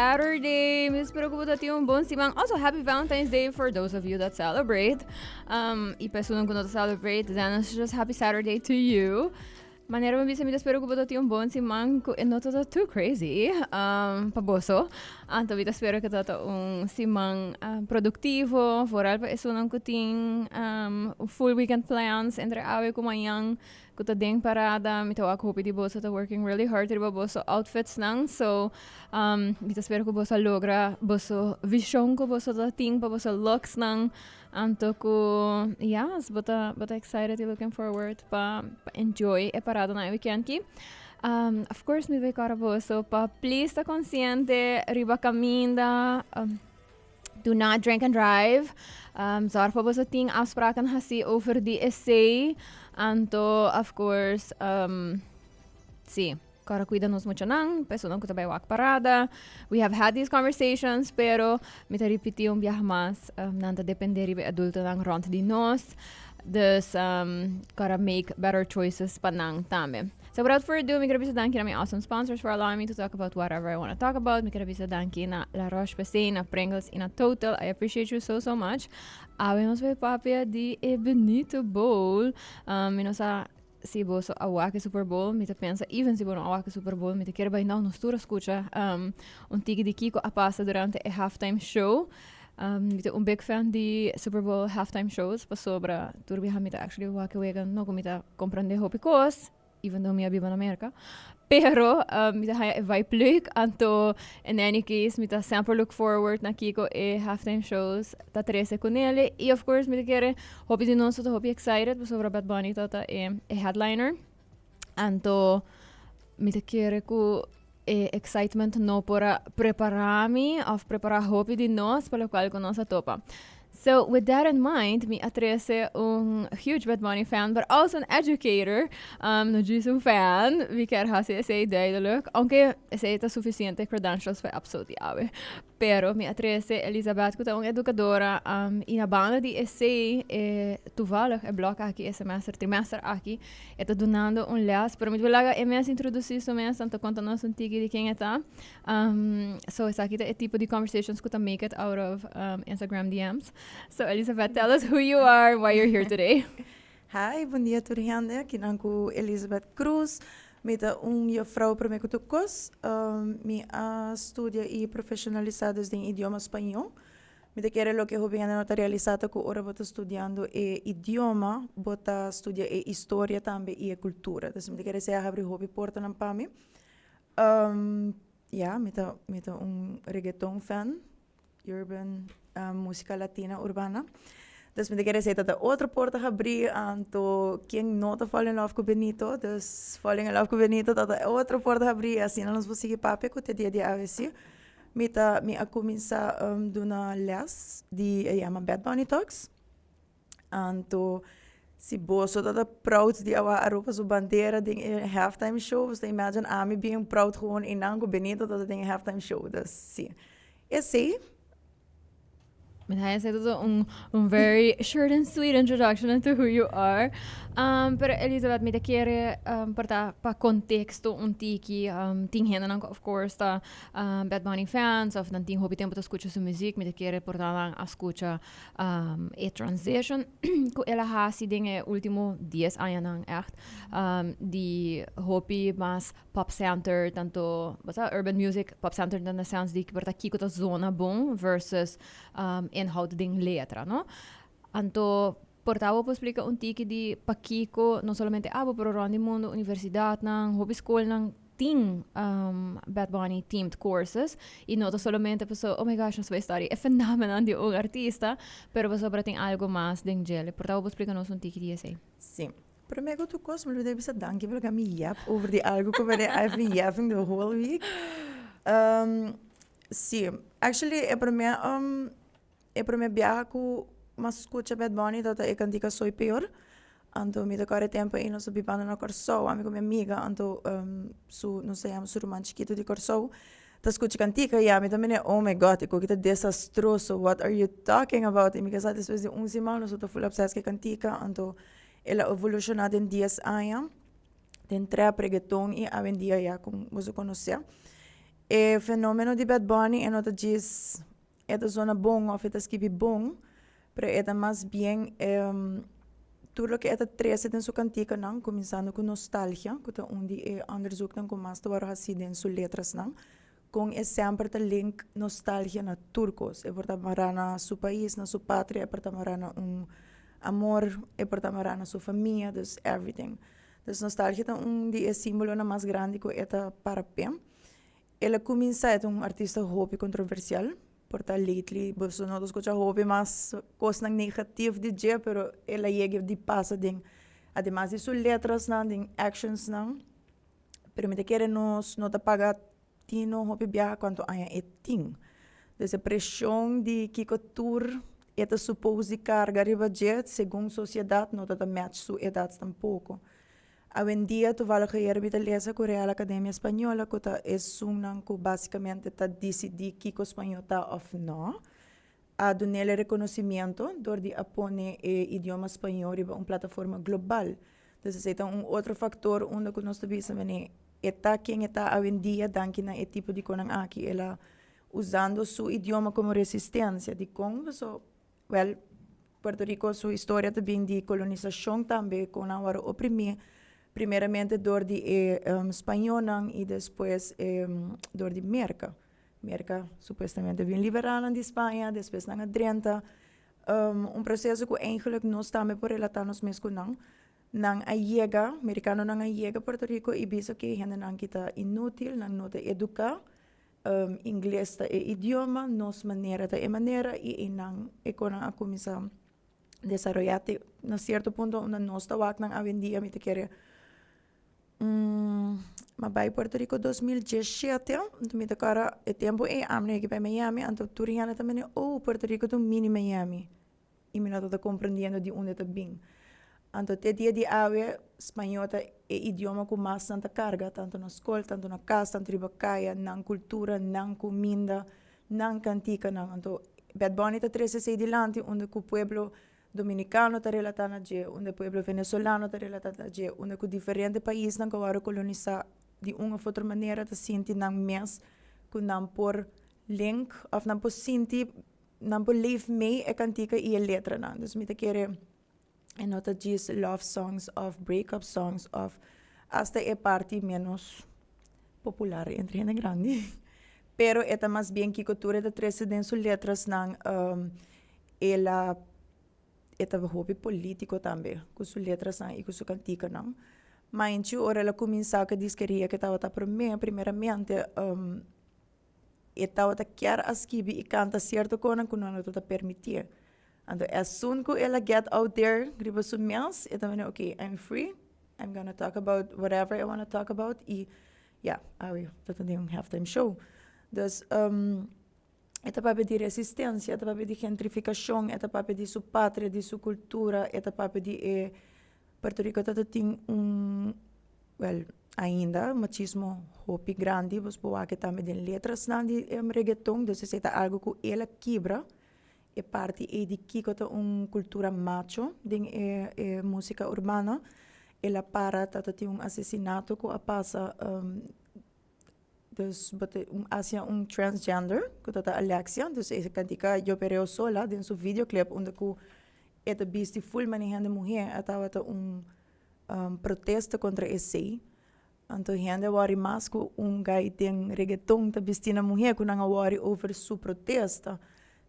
Saturday. Mi ta spera ku bo ta tin un bon siman. Also, happy Valentine's Day for those of you that celebrate. I pa esunnan ku no ta celebrate, then it's just happy Saturday to you. Manera mi bisa, mi ta spera ku bo ta tin un bon siman ku e no ta too crazy pa boso. Anto mi ta spera ku ta un siman produktivo, vooral pa esunnan ku tin full weekend plans entre awe ku mañan, ku ta den parada. Mi ta wak hopi di boso ta working really hard riba boso outfits nan. So mi ta spera ku boso a logra boso vision ku boso ta tin pa boso looks nan. Anto ku yes, bo ta excited y looking forward pa enjoy e parada na e weekend ki. Of course mi ta kora boso pa please ta consciente riba caminda. Do not drink and drive. Zorg pa boso tin afspraken hasi over di esey. Anto, of course, si, kora cuida nos muchanan, personan ku ta bai wak parada. We have had these conversations, pero mi ta repeti un biaha mas, nan ta depende riba e adultonan rond di nos. Dus kora make better choices pa nan tambe. So without further ado, mi kier bisa danki na mi awesome sponsors for allowing me to talk about whatever I want to talk about. Mi kier bisa danki na La Roche-Posay, na Pringles y na Total. I appreciate you so, so much. Awe nos bai papia di e Benito Bowl. Mi no sa si boso a wak e Super Bowl. Mi ta pensa, even si bo no a wak e Super Bowl, mi ta kier bai nou nos tur a scucha un tiki di kiko a pasa durante e halftime show. Mi ta un big fan di Super Bowl halftime shows pasobra tur biaha mi ta actually wak e wega, no ku mi ta comprende hopi kos, even though mi a biba na Merca. Pero mi ta haya e vibe leuk, anto in any case mi ta semper look forward na kiko e halftime shows ta trece ku nele. Y of course mi ta kere hopi di nos ta hopi excited pasobra Bad Bunny ta e headliner. Anto mi ta kere ku e excitement no por a prepara mi of prepara hopi di nos pa locual cu nos a topa. So with that in mind, mi a trece un huge Bad Bunny fan, but also an educator, no djis un fan, mi kier haci esey duidelijk, aunke esey ta suficiente credentials pa e episode di awe. Pero mi a trece Elizabeth cu ta un educadora y na banda di esey e toevallig e blok aki e semester, trimester aki e ta dunando un les, pero mi ta laga e mes introduci su mes anto conta nos un tiki di ken e ta. So esaki ta e tipo di conversations cu ta make it out of Instagram DM's. So Elizabeth, tell us who you are and why you're here today. Hi, bon dia tur hende. Akinan ku Elizabeth Cruz. Mi ta un juffrouw prome ku tur kos. Mi a studia i profesionalisa dus den idioma spañó. Mi ta kere loke hopi hende no ta realisa ta ku ora bo ta studiando e idioma, bo ta studia e historia tambe i e kultura. Dus mi ta kere esei a habri hopi portanan pa mi. Ya, mi ta un reggaeton fan, urban, musica latina urbana. Dus mi ta kere esei ta otro porta habri, anto ken no ta fall in love ku Benito, dus falling in love ku Benito ta otro porta habri, asina nos por sigui papia ku te dia di awe si. Mi a kuminsá duna les di e yama Bad Bunny Talks. Anto si boso ta proud di a wak Aruba su bandera den e halftime show, boso ta imagine ami bien proud gewoon einan ku Benito ta den e halftime show, dus si. Esei. Mi ta haya esei un very short and sweet introduction into who you are. Pero Elizabeth, mi ta kere por ta pa contexto un tiki, tin hendenan ku of course ta Bad Bunny fans of nan tin hopi tempo ta scucha su muziek, mi ta kere por ta nan a scucha e transition ku el a hasi den e ultimo 10 añanan echt di hopi mas pop centered, tanto basta urban music pop centered in the sense di por ta kiko ta zona bon versus inhoud den letra, no? Anto por ta bo por splika un tiki di pakiko no solamente abo pero rond di mundo universidatnan, hopi skolnan tin Bad Bunny themed courses y no ta solamente paso oh my gosh, nos bai study e phenomenon di un artista, pero pasobra tin algo mas den djele. Por ta bo por splika nos un tiki di esei? Si. Prome ku tur kos mi lo debe bisa danki porque mi yap over di algo ku mi I've been yapping the whole week. Si, actually e prome biaha ku m'a skucha Bad Bunny tabata e kantika Soy Peor. Anto mi ta kòrda e tempu ei nos ta bibando na Kòrsou, ami ku mi amiga, anto su nos ta yama su ruman chikitu di Kòrsou ta skucha kantika i ami ta mira, oh my God, e koki ta desastroso, what are you talking about? I mi kasa despues di un siman nos ta full obsessed ku e kantika, anto el a evolushoná den 10 aña den trap, reggaeton i awendia ya kon boso konosé. E fenomeno di Bad Bunny e no ta djis e ta zona bon of e ta skibi bon, pero e ta mas bien tur loke e ta trese den su kantikanan, kuminsando ku nostalgia, ku ta un di e onderzoeknan ku mas ta wòrdu hasi den su letrasnan, kon e semper ta link nostalgia na tur kos. E por ta mará na su pais, na su patria, e por ta mará na un amor, e por ta mará na su famia, dus everything. Dus nostalgia ta un di e simbolonan mas grandi ku e ta para p'e. El a kuminsá, e ta un artista hopi kontroversial, por ta lately boso no ta skucha hopi mas kosnan negatif di dje, pero el a yega di pasa den, ademas di su letrasnan, den actionsnan, pero mi ta kere nos no ta paga tino hopi biaha kuantu aña e tin. Dus e preshon di kiko tur e ta supos di karga riba dje segun sosiedat no ta ta match su edat tampoko. Awendia toevallig ayer mi ta lesa ku Real Academia Española ku ta esunnan ku basikamente ta disidí kiko spañó ta òf nò, a dun'el e rekonosimiento dor di a pone e idioma spañó riba un plataforma global. Dus esei ta un otro faktor unda ku nos ta bisa manera e ta ken e ta awendia danki na e tipo di konan aki el a usando su idioma komo resistensia. Dikon? Pasobra wèl Puerto Rico su historia ta bin di kolonisashon tambe kon nan wòrdu oprimí primeramente dor di e spañónan i despues dor di Merka. Merka supuestamente bin liberá nan di Spaña, despues nan a drenta. Un proseso ku eigenlik nos tambe por relatá nos mes ku nan. Nan a yega, merikanonan a yega Puerto Rico i bisa ku e hendenan ki ta inútil, nan no ta eduká, ingles ta e idioma, nos manera ta e manera i einan e konan a kuminsá desaroyá te na sierto punto unda nos ta wak nan awendia mi ta kere. M'a bai Puerto Rico 2017, anto mi ta kòrda e tempu ei ami no yega bai Miami, anto tur hende ta mende, oh, Puerto Rico ta un mini Miami. I mi no tabata komprendiendo di unda e ta bin. Anto te dia di awe, spañó ta e idioma ku mas nan ta karga, tantu na skol, tantu na kas, tantu riba kaya, nan kultura, nan kuminda, nan kantikanan. Anto Bad Bunny ta trese esei dilanti unda ku pueblo Dominicano ta relatá na dje, unda e pueblo venezolano ta relatá na dje, unda ku diferente paisnan ku a wòrdu kolonisá di un òf otro manera ta sinti nan mes ku nan por link òf nan por sinti, nan por leef mee e kantika i e letranan. Dus mi ta kere e no ta djis love songs òf break up songs òf asta e parti ménos popular entre hende grandi, pero e ta mas bien kiko tur e ta trese den su letrasnan. El a e ta hopi politico tambe cu su letrasnan y cu su canticanan. Mainchi ora el a cuminsa cu e disqueria cu e tabata prome, primeramente e tabata kier a skibi y canta cierto conan cu no tabata permiti'e. Anto as soon cu el a get out there riba su mes e ta mende ok I'm free, I'm gonna talk about whatever I wanna talk about y ya awe ta den un halftime show. Dus. E ta papia di resistencia, e ta papia di gentrificacion, e ta papia di su patria, di su cultura, e ta papia di e Puerto Rico ta tin un, well, ainda machismo hopi grandi, bos por wak tambe den letrasnan di reggaeton, dus esei ta algo cu el a kibra, e parti ei di kico ta un cultura macho den e e musica urbana, el a para ta tin un asesinato cu a pasa. Dus bo ta un hacia un transgender ku ta ta Alexia, dus e kantika Yo Perreo Sola den su videoclip unda ku e ta bisti full manera hende muhé a tabata un protesta kontra esei. Anto hende a wòri mas ku un guy den reggaeton ta bisti na muhé ku nan a wòri over su protesta.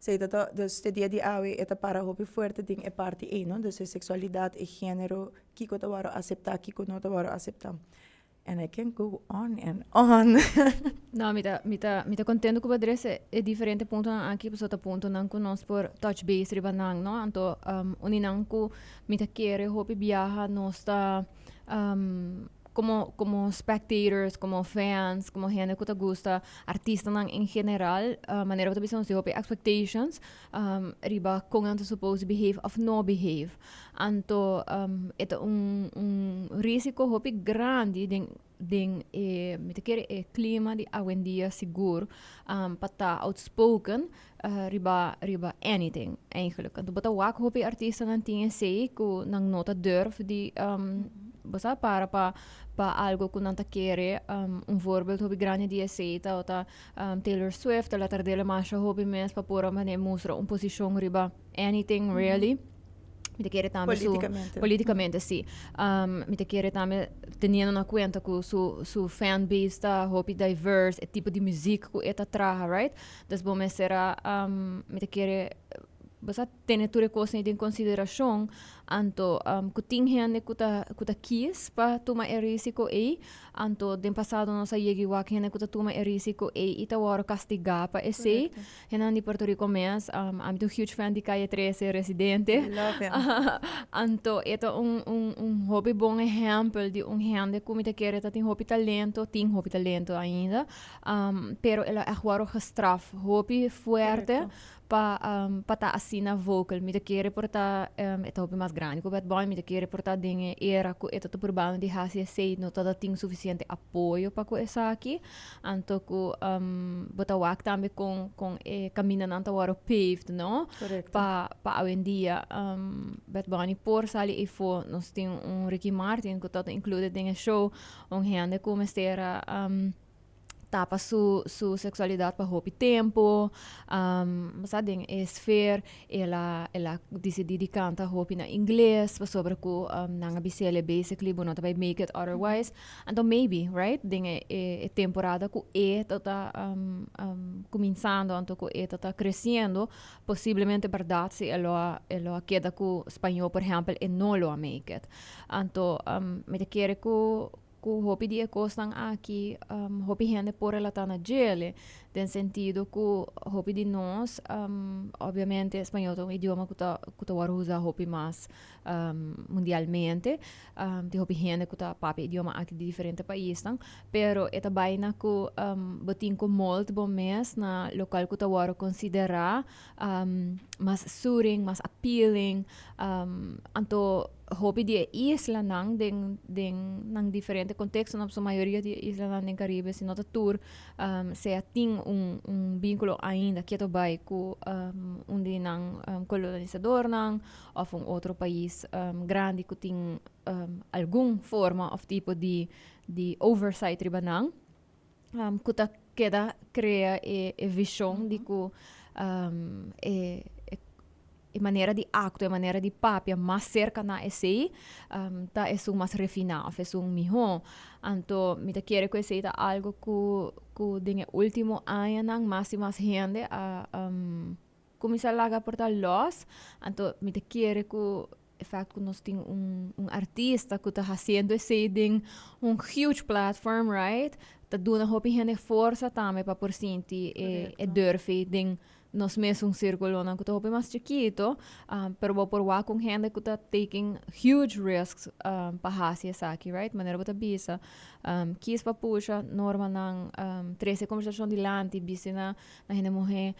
Esei ta ta dus te dia di awe e ta para hopi fuerte den e parti ei no, dus e seksualidat, e género, kiko ta wòrdu aseptá, kiko no ta wòrdu aseptá. And I can go on and on. No, mi ta, mi ta, mi ta contento cu bo adres e diferente puntonan aki, pasobra ta puntonan cu nos por touch base riba nan, no? Anto, um, uninan cu mi ta kere hopi biaha nos ta, um, como, como spectators, como fans, como hende cu ta gusta artistanan en general, uh, manera bo ta bisa nos tin hopi expectations, um, riba con nan ta suppose behave of no behave. Anto um, e ta un, un risico hopi grandi den, den e, mi ta kere e clima di awendia sigur, um, pa ta outspoken uh, riba, riba anything eigenlijk. Anto bo ta wak hopi artistanan tin esei ku nan no ta durf di um, bo sa, para pa pa algo ku nan ta kere. Un voorbeeld hopi grandi di esei ta ota Taylor Swift, el a tard'el masha hopi mes pa por a manera mustra un posishon riba anything really. Mi ta kere tambe su Políticamente. Políticamente, sí. Mi ta kere tambe teniendo na cuenta ku su fan base ta hopi diverse, e tipo di muziek ku e ta traha, right? Dus bo mester a, mi ta kere, bo sa tene tur e kosnan den konsiderashon, anto ku tin hende ku ta kies pa tuma e risiko ei, anto den pasado nos a yega wak hende ku ta tuma e risiko ei i ta wòrdu kastigá pa esei. Hendenan di Puerto Rico mes, ami ta un huge fan di Calle 13, Residente. Love him. Anto e ta un hopi bon ehèmpel di un hende ku mi ta kere ta tin hopi talento, tin hopi talento ainda, pero el a ègt wòrdu gestraf hopi fuerte pa ta asina vocal. Mi ta kere por ta, e ta hopi mas grandi ku Bad Bunny, mi ta kere por ta den e era ku e ta purbando di hasi esei, no tabata tin sufisiente apoyo pa ku esaki. Anto ku bo ta wak tambe kon e kamindanan ta wòrdu paved, no? Pa awendia Bad Bunny por sali eifó. Nos tin un Ricky Martin ku tabata included den e show, un hende ku mester a tapa su sexualidad pa hopi tempo. Sa den e sfeer el a disidí di kanta hopi na ingles pasobra ku nan a bis'é basically bo no ta bai make it otherwise. Anto maybe, right, den e temporada ku e ta kuminsando, anto ku e ta kresiendo, posiblemente bèrdat si e lo a keda ku spañó, por ehèmpel, e no lo a make it. Anto mi ta kere ku hopi di e kosnan aki hopi hende por relatá na djele, den sentido ku hopi di nos, obviamente spañó ta un idioma ku ta wòrdu usá hopi mas mundialmente. Tin hopi hende ku ta papia idioma aki di diferente paisnan, pero e ta baina ku bo tin ku mold bo mes na lokual ku ta wòrdu konsiderá mas suiting, mas appealing. Anto hopi di e islanan den nan diferente kontekstonan, pasobra mayoria di e islanan den Karibe, si no ta tur, sea tin un vínkulo ainda ketu bai ku un di nan kolonisadornan òf un otro pais grandi ku tin algun forma òf tipo di oversight riba nan, ku ta keda krea e vishon di ku e manera di aktua, e manera di papia mas serka na esei ta esun mas refiná òf esun mihó. Anto mi ta kere ku esei ta algu ku den e último añanan mas i mas hende a kuminsá laga por ta lòs. Anto mi ta kere ku e fact ku nos tin un artista ku ta hasiendo esei den un huge platform, right, ta duna hopi hende forsa tambe pa por sinti e durf den nos mesun sírkulonan ku ta hopi mas chikitu, pero bo por wak un hende ku ta taking huge risks pa hasi esaki, right? Manera bo ta bisa, kies pa pusha normanan, trese kombersashon dilanti, bisti na hende muhé.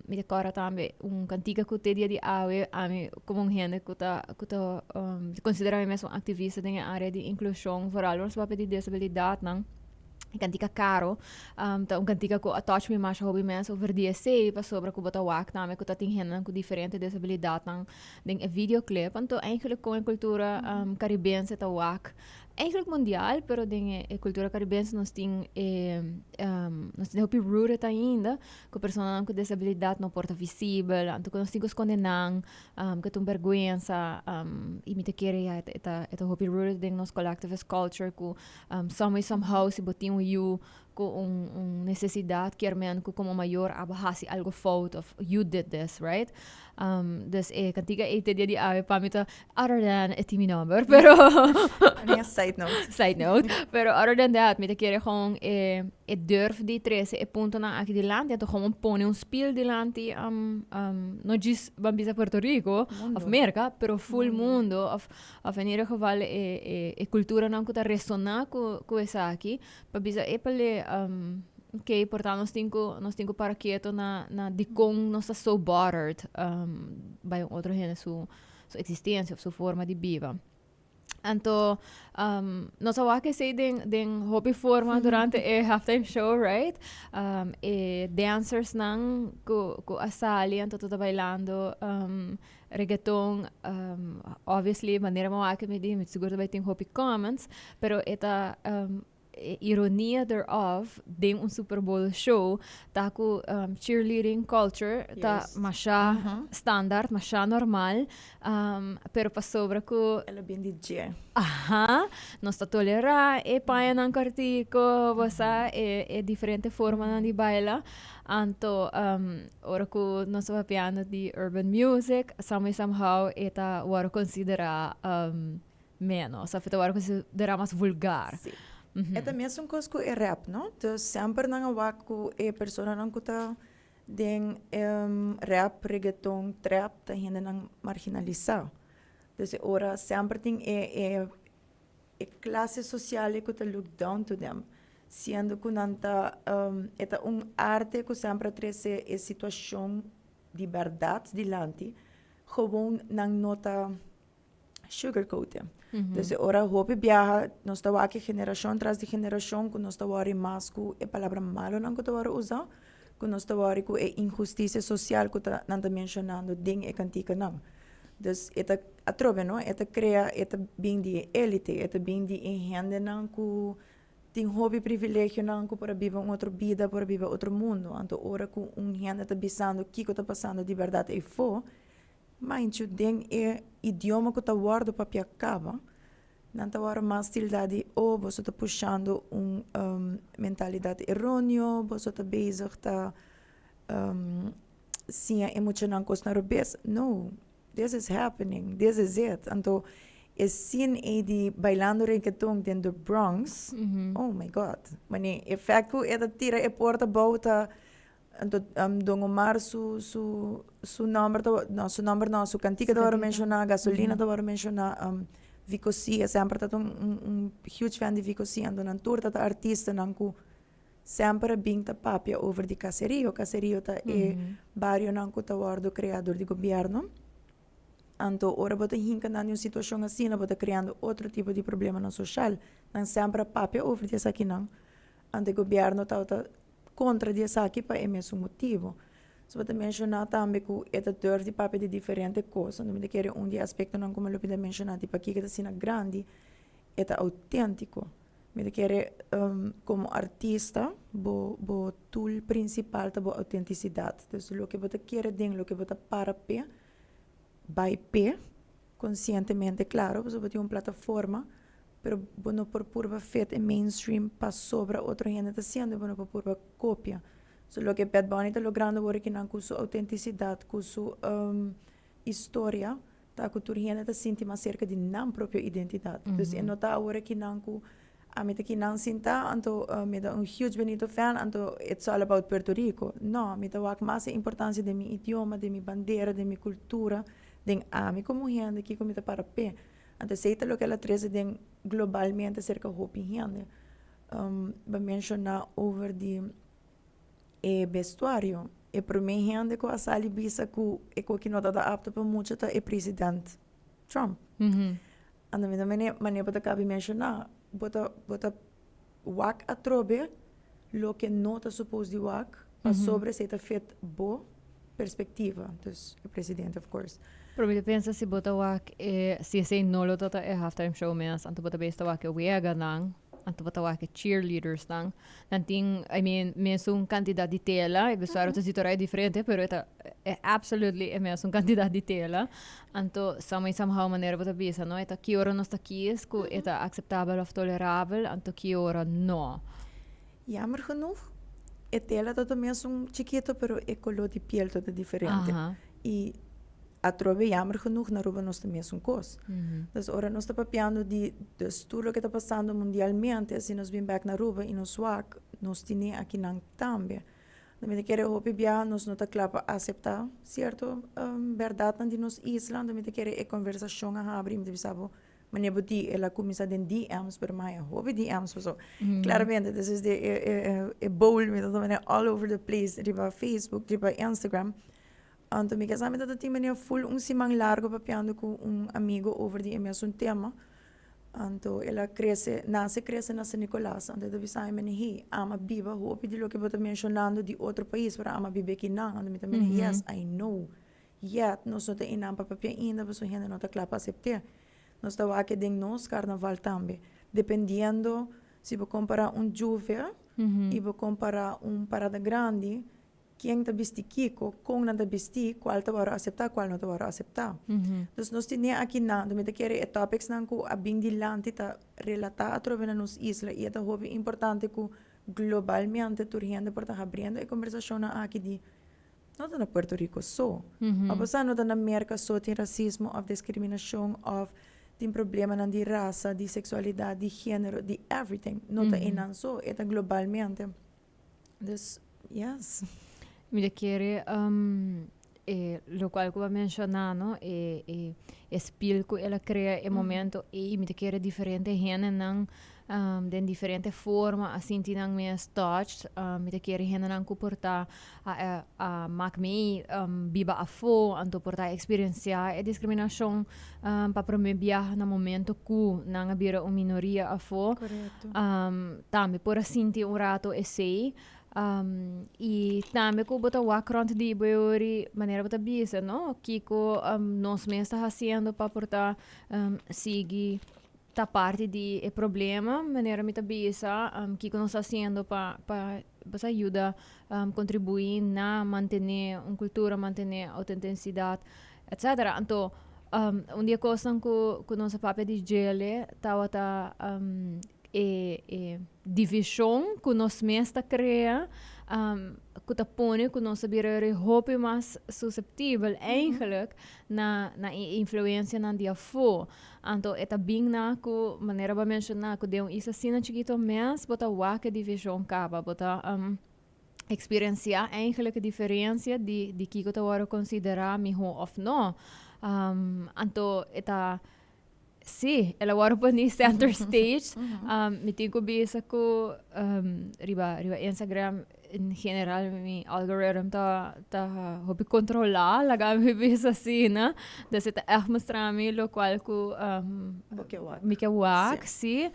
Mi ta kòrda tambe un kantika ku te dia di awe ami komo un hende ku ta konsiderá mi mes un aktivista den e área di inklushon, vooral ora nos papia di desabilidatnan. E kantika Caro ta un kantika ku a touch mi masha hopi mes over di esei, pasobra ku bo ta wak tambe ku ta tin hendenan ku diferente desabilidatnan den e videoclip. Anto eigenlijk kon e kultura karibense ta wak, eigenlijk mundial, pero den e kultura karibense nos tin hopi rooted ainda ku personanan ku desabilidat no por ta visibel, anto ku nos tin ku skonde nan, ku ta un bèrgwensa, i mi ta kere ya e ta hopi rooted den nos collectivist culture ku some way somehow si bo tin un yu ku un nesesidat kier men ku komo mayor abo hasi algo fout of you did this, right? Dus e kantika ei te dia di awe pa mi ta, other than e tin mi nòmber, pero Een side note. Side note, pero other than that mi ta kere gewoon e durf di trese e puntonan aki dilanti, anto gewoon pone un spiel dilanti, no djis ban bisa Puerto Rico of Merka, pero full mundo of in ieder geval e kulturanan ku ta resoná ku esaki pa bisa epale, oké, por ta nos tin ku para keto na dikon nos ta so bothered by un otro hende su eksistensia of su forma di biba. Anto, nos a wak esei den hopi forma durante e halftime show, right? E dancersnan ku a sali anto ta bailando reggaeton, obviously manera mi a wak mi di mi sigur ta bai tin hopi comments, pero e ta e ironia thereof den un Super Bowl show ta ku cheerleading culture ta masha standaard, masha normal, pero pasobra ku El a bin di dje. Aha, nos ta tolerá e pañanan kòrtiku, bo sa, e diferente formanan di baila. Anto ora ku nos ta papiando di urban music, some way somehow e ta wòrdu konsiderá Menos, of e ta wòrdu konsiderá mas vulgar. Sí. E ta mesun kos ku e rap, no? Dus semper nan a wak ku e personanan ku ta den e rap, reggaeton, trap ta hendenan marginalisá. Dus e ora semper tin e e e klase sosial ku ta look down to them, siendo ku nan ta e ta un arte ku semper a trese e situashon di bèrdat dilanti, gewoon nan no ta sugarcoaten. Dus e ora hopi biaha nos ta wak generashon tras di generashon ku nos ta wòri mas ku e palabra malonan ku ta wòrdu usa, ku nos ta wòri ku e inhustisia sosial ku ta nan ta menshonando den e kantikanan. Dus e ta atrobe no, e ta krea, e ta bin di e elite, e ta bin di e hendenan ku tin hopi privilegionan ku por a biba un otro bida, por a biba otro mundu. Anto ora ku un hende ta bisando kiko ta pasando di bèrdat eyfo, Mainchu den e idioma ku ta wòrdu papia kaba, nan ta wòrdu mas tilda di, oh, boso ta pushando un mentalidat eróneo, boso ta bezig ta siña e muchanan kosnan robes. No, this is happening, this is it. Anto e scene ei di bailando reggaeton den The Bronx, oh my God, manera e fèkt ku e ta tira e porta abou ta. Anto Don Omar su su su nomber ta no su nomber no su cantica ta worde menciona Gasolina ta worde menciona Vico C e semper ta un un huge fan di Vico C anto nan tur ta ta artistanan cu semper a bin ta papia over di caserio. Caserio ta e barionan cu ta worde crea door di gobierno anto ora bo ta hinca nan den un situacion asina bo ta creando otro tipo di problemanan social. Nan semper a papia over di esakinan anto e gobierno tabata kontra di esaki pa e mesun motibu. So bo ta menshoná tambe ku e ta durf di papia di diferente kos. Anto mi ta kere un di e aspektonan ku mi lo bida menshoná di pakiko e ta asina grandi, e ta outéntiko. Mi ta kere komo artista bo bo tool prinsipal ta bo outentisidat. Dus loke bo ta kere den, loke bo ta para p'e, bai p'e konsientemente klaro pasobra bo tin un plataforma. Pero bo no por purba fit e mainstream pasobra otro hende ta haciendo y bo no por purba copia. So loke Bad Bunny ta logrando awor akinan cu su autenticidad, cu su historia, ta cu tur hende ta sinti mas cerca di nan propio identidad. Dus e no ta awor akinan cu ami ta kinan sinta anto mi ta un huge Benito fan anto it's all about Puerto Rico. No, mi ta wak mas e importancia den mi idioma, den mi bandera, den mi cultura, den ami como hende kico mi ta para p'e. Anto esei ta loke el a trese den globalmente serka hopi hende. Bo menshoná over di e bestuario. E promé hende ku a sali bisa ku e koki no tabata apto pa mucha ta e president Trump. Anto mi ta mene manera bo ta kabi menshoná, bo ta bo ta wak atrobe loke no ta supos di wak pasobra esei ta fit bo perspectiva, dus e presidente of course. Pero mi ta pensa si bo ta wak e, si esei no lo ta ta e halftime show mes, anto bo ta bes ta wak e weganan, anto bo ta wak e cheerleadersnan, nan tin, I mean, mesun cantidad di tela, e vestuario ta sitorá diferente, pero e ta e absolutely e mesun cantidad di tela. Anto some way somehow manera bo ta bisa, no, e ta ki ora nos ta kies ku e ta aceptabel of tolerabel, anto ki ora no. Jammer genoeg, e tela ta ta mesun chikito pero e color di piel ta ta diferente. Y atrobe jammer genoeg na Aruba nos ta mesun cos. Dus ora nos ta papiando di dus tur loke ta pasando mundialmente, si nos bin bek na Aruba y nos wak, nos tine akinan tambe. No mi ta kere hopi biaha nos no ta kla pa asepta sierto berdadnan di nos isla, anto mi ta kere e conversacion a habri, mi ta bisa bo Manera bo di el a cuminsa den DM's pero mi haya hopi DM's paso claramente this is the e bowl mi ta tuma all over the place riba Facebook riba Instagram anto mi kasa mi ta tin manera full un siman largo papiando cu un amigo over di e mesun tema. Anto el a crece, nace crece na San Nicolas. Anto e ta bisa mi, "Hey, ami a biba hopi di loke bo ta mencionando di otro pais, pero ami a biba akinan." Anto mi ta mene, "Yes, I know. Yet, nos no ta einan pa papia ainda, pasobra hende no ta kla pa acept'é." Nos ta wak den nos carnaval tambe. Dependiendo si bo compara un Juve y bo compara un parada grandi, ken ta bisti kiko, kon nan ta bisti, cual ta wòrdu aceptá, cual no ta wòrdu aceptá. Dus nos tin akinan, mi ta kere e topics nan ku a bin dilanti ta relatá atrobe na nos isla i e ta hopi importante ku globalmente tur hende por ta habriendo e kombersashonnan aki di no ta na Puerto Rico so, apesar no ta na Merka so tin rasismo òf diskriminashon òf tin problemanan di rasa, di seksualidat, di género, di everything. No ta einan so, e ta globalmente. Dus, yes. Mi ta kere e lokual ku bo a menshoná, no, e spil ku el a krea e momento ei, mi ta kere diferente hendenan den diferente forma a sinti nan mes touched. Mi ta kere hendenan ku por ta a mak mi biba afó, anto por ta a eksperensiá e diskriminashon pa promé biaha na momento ku nan a bira un minoria afó. Tambe por a sinti un rato esei. I tambe ku bo ta wak rònt di bo e ori, manera bo ta bisa, no, kiko nos mes ta hasiendo pa por ta sigui ta parti di e problema, manera mi ta bisa, kiko nos ta hasiendo pa pa basa yuda kontribuí na mantené un kultura, mantené outentisidat, etcetera. Anto un di e kosnan ku ku nos a papia di djele tabata e e divishon ku nos mes ta krea, ku ta pone ku nos ta bira hopi mas suseptibel eigenlijk na na e influensianan di afó. Anto e ta bin na ku manera bo a menshoná ku den un isla asina chikito mes bo ta wak e divishon kaba, bo ta eksperensiá eigenlijk e diferensia di di kiko ta wòrdu konsiderá mihó òf no. Anto e ta, sí, el a wòrdu poni center stage. Mi tin ku bisa ku riba riba Instagram en general mi algoritm ta ta hopi controla, laga mi bisa asina. Dus e ta echt mustra mi locual cu Bo ke wak. Mi ke wak, si.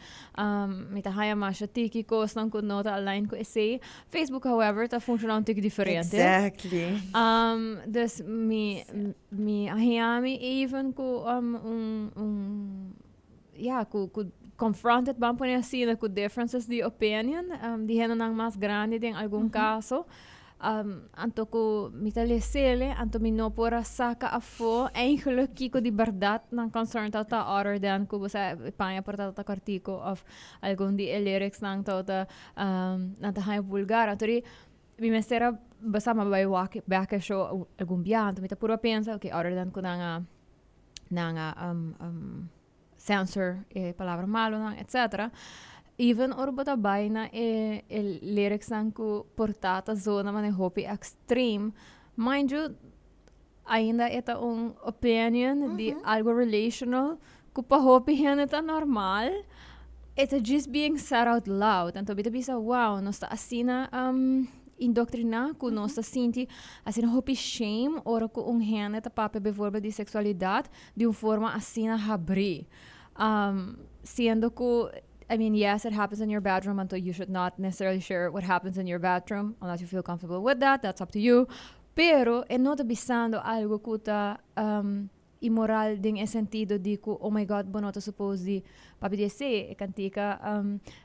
Mi ta haya masha tiki cosnan cu no ta align cu esey. Facebook, however, ta funciona un tiki diferente. Dus mi mi a haña mi even cu un un ja, cu cu confronted, ban pone asina, cu differences di opinion di hendenan mas grandi den algun caso. Anto cu mi ta lesele, anto mi no por a saca afo eigenlijk kico di berdad nan concern tabata, other than cu bo sa e paña por tabata cortico of algun di e lyrics nan tabata nan ta haña vulgar. Anto di mi mester a basa mi a bay wak bek e show algun bia, anto mi ta puru a pensa, okay, other than cu nan a nan a censor e palabra malonan etcetera. Even ora bo ta bai na e e lyricsnan ku por ta ta zona manera hopi extreme, mind you ainda e ta un opinion di algo relational ku pa hopi hende ta normal, e ta just being said out loud. Anto mi ta bisa wow, nos ta asina indoctrina ku nos ta sinti asina hopi shame ora ku un hende ta papia bijvoorbeeld di seksualidat di un forma asina habrí. Siendo ku, I mean, yes, it happens in your bedroom, anto you should not necessarily share what happens in your bedroom unless you feel comfortable with that, that's up to you. Pero e no ta bisando algo ku ta inmoral den e sentido di ku oh my God, bo no ta suppose di papia di esei. E kantika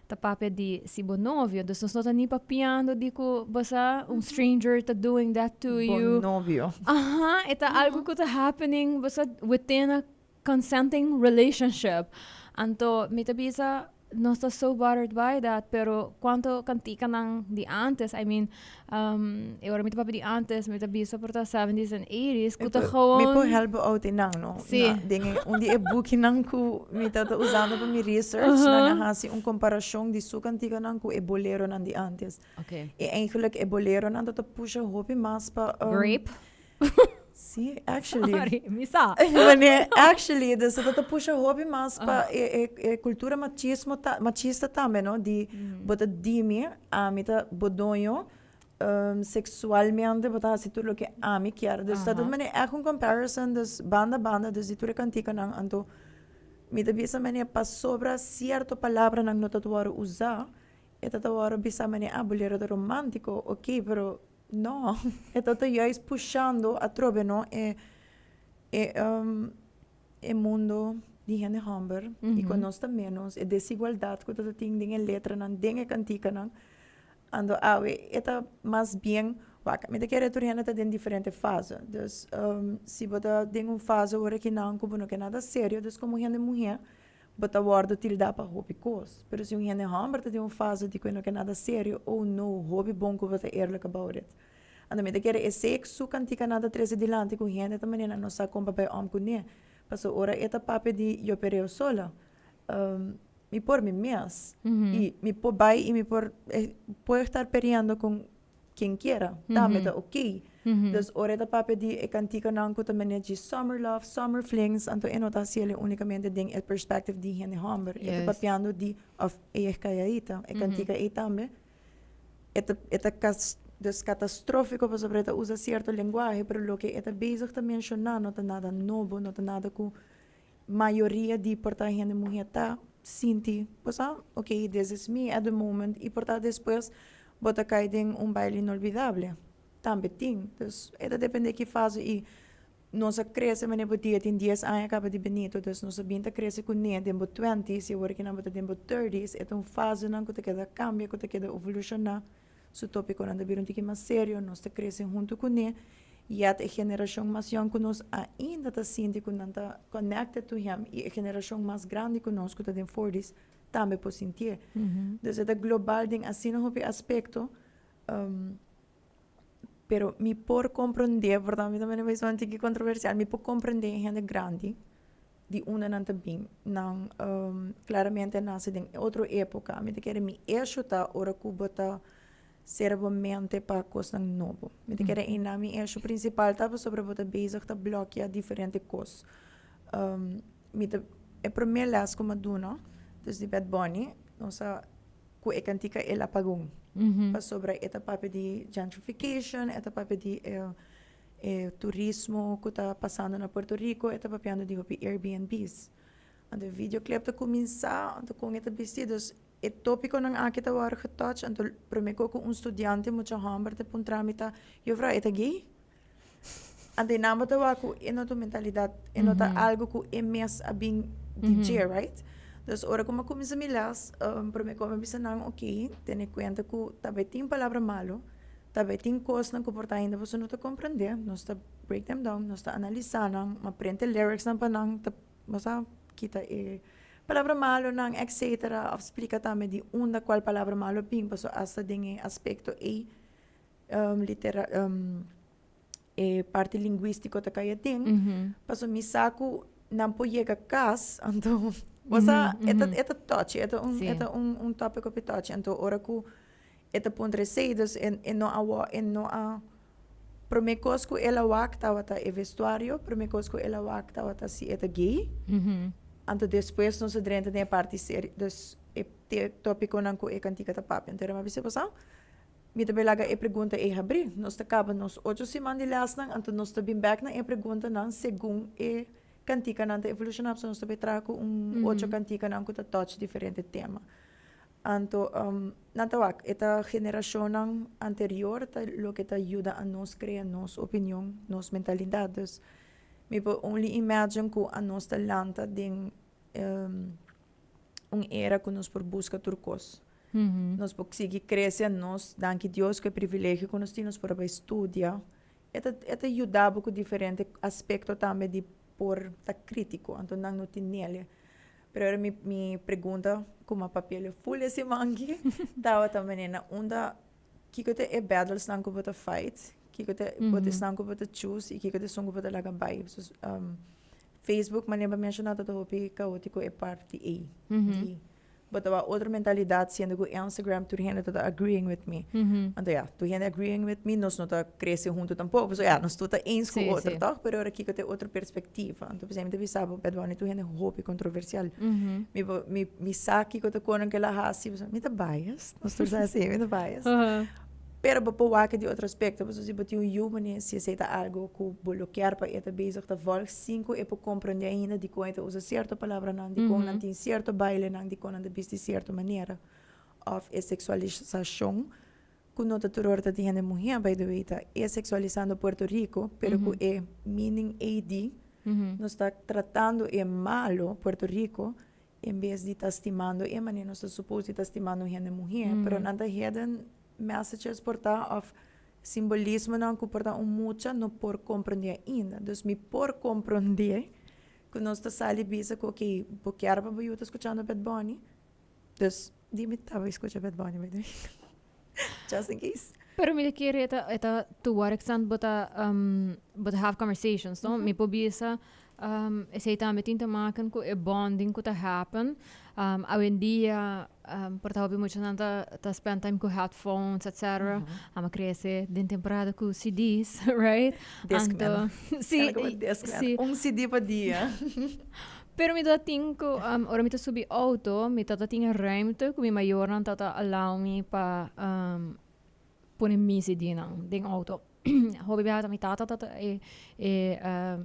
ta papia di si bo novio, dus nos no ta ni papiando di ku bo sa un stranger ta doing that to you. Bo novio. Aha, e ta algo ku ta happening bo sa within a consenting relationship. Anto mi ta bisa nos ta so bothered by that, pero cuanto kantikanan di antes, I mean, e ora mi ta papia di antes, mi ta bisa por ta seventies and eighties, ku ta gewoon. Mi por help bo out einan, no? Si. Na, den e, un di e bukinan ku mi tabata usando pa mi research, nan a hasi un komparashon di su kantikanan ku e boleronan di antes. I eigenlijk e boleronan ta ta pusha hopi mas pa. Grape? Sí, actually. Sorry, mi sa. Wanneer, actually, dus dat ta pusha hopi mas pa e, e, e cultura machismo ta, machista tambe, no? Di bo ta di mi, ami ta bo doño, sexualmente bo ta hasi tur loke ami kier. Dus dat ta manera echt un comparison, dus banda banda, dus di tur e kantikanan, anto. Mi ta bisa manera pasobra cierto palabranan no ta wòrdu usá, e ta wòrdu bisa manera, ah, bolero ta romántico, ok, pero no, e ta juist pushando atrobe, no, e mundo di hende hòmber i ku nos ta menos, e desigualdat ku ta tin den e letranan, den e kantikanan. Anto awe e ta mas bien, wak, mi ta kere tur hende ta den diferente fase. Dus si bo ta den un fase ora kinan ku bo no ke nada serio, dus komo hende muhé bo ta wòrdu tildá pa hopi kos. Pero si un hende hòmber ta den un fase di ku e no ke nada serio, oh no, hopi bon ku bo ta eerlijk about it. Anto mi ta kere esei su kantikanan ta trese dilanti ku hende ta manera no sa kon pa bai òm kuné. Pasobra ora e ta papia di yo pereo sola, mi por mi mes y mi por bai y mi por puedo estar peleando con quien quiera, tambe ta ok. Dus ora e ta papia di e kantikanan ku ta manera di summer love, summer flings, anto e no ta hasiel unicamente den e perspective di hende homber. E ta papiando di, of ella es calladita, e kantika ei tambe e ta dus catastrófico pasobra e ta usa cierto lenguahe, pero loke e ta bezig ta menciona no ta nada nobo, no ta nada ku mayoria di por ta hende muhé ta sinti, bo sa, ok, this is me at the moment i por ta despues bo ta kai den un baile inolvidable. Tambe tin. Dus e ta depende ki fase i nos a krese manera bo dia tin 10 aña kaba di Benito, dus nos a bin ta krese kuné den bo 20s i awor kinan bo ta den bo 30s, e ta un fasenan ku ta keda kambia, ku ta keda evolushoná. Su tópikonan ta bira un tiki mas serio, nos ta krese huntu kuné. Yet e generashon mas yòn ku nos ainda ta sinti ku nan ta connected to him i e generashon mas grandi ku nos ku ta den 40s tambe por sintié. Dus e ta global den asina hopi aspekto. Pero mi por komprondé, pordon mi ta manda bai un tiki kontroversial, mi por komprondé hende grandi di unda nan ta bin. Nan claramente a nase den otro epoca. Mi ta kere mi issue ta ora ku bo ta sera bo mente pa kosnan nobo. Mi ta kere einan mi issue principal ta pasobra bo ta bezig ta blokia diferente kos. Mi ta e prome les ku mi a duna, dus di Bad Bunny, nos a ku e kantika El Apagón. Pasobra e ta papia di gentrification, e ta papia di e turismo ku ta pasando na Puerto Rico, e ta papiando di hopi Airbnb's. Anto e videoclip ta kuminsá, anto kon e ta bisti, dus e tópikonan aki ta wòrdu getouch, anto promé ku un studiante mucha hòmber ta puntra mi ta, "Juffrouw, e ta gay?" Anto e nan bo ta wak ku e no ta un mentalidat, e no ta algu ku e mes a bin di dje, right? Dus ora ku mi a kuminsá mi lès, promé ku mi a bisa nan, ok, tene kuenta ku ta bai tin palabra malu, ta bai tin kosnan ku por ta ainda boso no ta komprendé, nos ta break them down, nos ta analisá nan, mi a prende lyricsnan pa nan, ta nos a kita e palabra malunan etcetera, òf splika tambe di unda kual palabra malu a bin, pasobra asta den e aspekto ei litera e parti linguístiko ta kai aden, pasobra mi sa ku nan por yega kas, anto bo sa e ta touchy, e ta un e ta un tópiko hopi touchy, anto ora ku e ta puntra esei, dus e no a e no a promé kos ku el a wak tabata e vestuario, promé kos ku el a wak tabata si e ta gay, anto despues nos a drenta den e parti serio, dus e tópikonan ku e kantika ta papia, anto mi a bisa bo sa. Mi ta bay laga e pregunta ei habrí. Nos ta kaba nos 8 siman di lèsnan, anto nos ta bin bèk na e preguntanan segun e kantikanan ta evolushoná. So nos ta bay traha ku un ocho kantikanan ku ta touch diferente tema. Anto nan ta wak, e ta generashonnan anterior ta loke ta yuda a nos krea nos opinion, nos mentalidat. Dus mi por only imagine ku anos ta lanta den un era ku nos por buska tur kos. Nos por sigui krese nos, danki Dios ku e privilegio ku nos tin, nos por a bai studia. E ta yuda bo ku diferente aspekto tambe di por ta krítiko, anto nan no tin nele. Pero ora mi pregunta ku mi a papia ful e siman aki tabata manera na unda kiko ta e battlesnan ku bo ta fight, kiko ta bo ta esnan ku bo ta choose i kiko ta esun ku bo ta laga bai. Facebook manera bo a menshoná ta hopi kaótiko e parti ei di bo ta wak otro mentalidat siendo ku Instagram tur hende ta agreeing with me. Anto ya, tur hende agreeing with me, nos no ta krese huntu tampoko, pasobra ya, nos tur ta eens ku otro, tòg? Pero ora kiko ta e otro perspektiva. Anto p'esei mi ta bisa bo, Bad Bunny tur hende hopi kontroversial. Mi por mi sa kiko ta kono ku el a hasi, pasobra mi ta biased, nos tur sa esei, mi ta biased. Pero bo por wak di otro aspecto, pasobra si bo tin un yu manera si esey ta algo cu bo lo kier pa e ta bezig ta volg sin cu e por comprende ainda dicon e ta usa cierto palabranan, dicon nan tin cierto bailenan, dicon nan ta bisti cierto manera of e sexualisacion cu no ta tur ora ta tin hende muher by the way ta e sexualisando Puerto Rico pero cu e meaning ey di nos ta tratando e malo Puerto Rico en bes di ta stimando e manera nos ta suppose di ta stimando hende muher pero nan ta hidden messages por ta of simbolismonan cu por ta un mucha no por comprende ainda dus mi por comprende cu nos ta sali bisa cu ok bo kier pa bo yu ta scuchando Bad Bunny dus di mi tabata scucha Bad Bunny by the way just in case. Pero mi ta kere e ta e ta to what extent bo ta bo ta have conversations no mi por bisa Esei tambe tin te maken ku e bonding ku ta happen. Awendia por ta hopi muchanan ta ta spend time ku headphones etcetera. Amo krese den temporada ku CD's, right? Discman. Anto, si, Discman. si. Un CD pa dia. Pero mi ta tin ku ora mi ta subi auto mi ta ta tin e ruimte ku mi mayornan ta ta allow mi pa pone mi CDnan den auto. Hopi biaha ta mi tata ta e e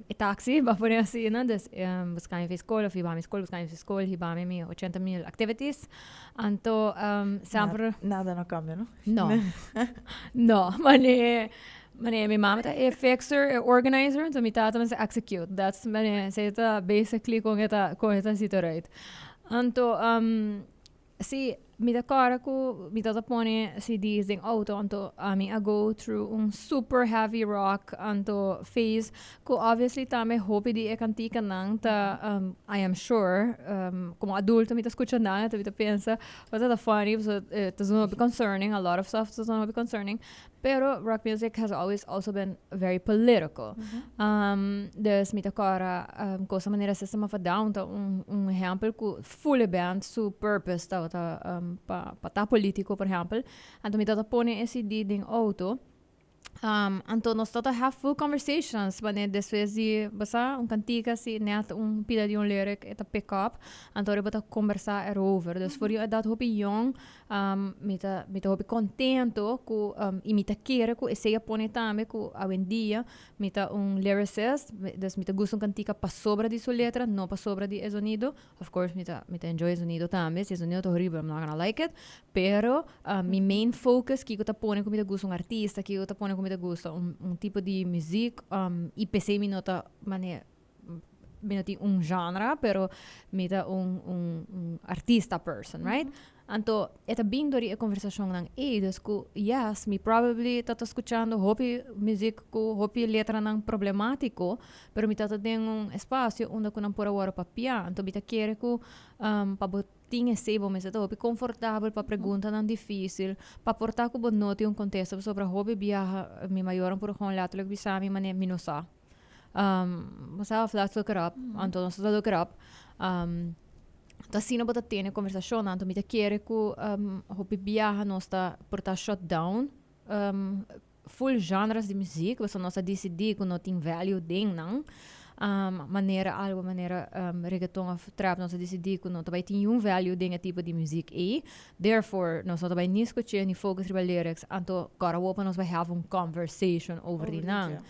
e taxi, bo a pone asina, dus buska mi fi skol of hiba mi skol, buska mi fi skol, hiba mi mi ochenta mil activities. Anto semper. Nada no cambia, no? No. No, mane mane mi mama ta e fixer, e organizer, anto mi tata mester execute. That's mane esei ta basically con e ta con e ta sita eruit. Anto Si, mi ta kòrda ku mi tabata pone CD's den outo, anto ami a go through un super heavy rock anto phase ku obviously tambe hopi di e kantikanan ta I am sure komo adulto mi ta skucha nan anto mi ta pensa bo ta funny pasobra e ta zona hopi concerning, a lot of stuff ta zona hopi concerning. Pero rock music has always also been very political. Dus mi ta kòrda cosa manera System of a Down ta un un ehèmpel ku full e band su purpose tabata pa pa ta politico por ehèmpel. Anto mi tabata pone e CD den auto. Anto nos tabata have full conversations wanneer despues di bo sa un kantika si nèt un pida di un lyric e ta pick up anto ora bo ta kombersá erover. Dus for di un edat hopi yong Mi ta mi ta hopi contento cu y mi ta kere cu esey a pone tambe cu awendia mi ta un lyricist, dus mi ta gusta un cantica pasobra di su letra, no pasobra di e zonido. Of course mi ta mi ta enjoy e zonido tambe, si e zonido ta horibel I'm not gonna like it, pero mi main focus kico ta pone cu mi ta gusta un artista, kico ta pone cu mi ta gusta un un tipo di muziek y p'esey mi no ta mane mi no tin un genre, pero mi ta un, un, un artista person, right? Anto, e ta bin dor di e conversacionnan ei, dus cu, yes, mi probably ta ta scuchando hopi muziek cu hopi letranan problematico, pero mi ta ta den un espacio unda cu nan por a worde papia. Anto mi ta kere cu, pa bo tin esei bo mester ta hopi confortabel pa preguntanan dificil, pa por ta cu bo no tin un contesta, pasobra hopi biaha mi mayornan por gewoon letterlijk bisa mi manera mi no sa. Bo sa of let's look it up. Anto nos ta look it up. Ta asina bo ta tene conversacionnan. Anto mi ta kere cu hopi biaha nos ta por ta shut down full genres di muziek. Pasobra nos a dicidi cu no tin value den nan. Manera algo manera reggaeton of trap nos a dicidi cu no ta bay tin niun value den e tipo di muziek ey. Therefore nos no ta bay ni scuche ni focus riba lyrics. Anto kòrda wou pa nos bay have un conversation over di nan.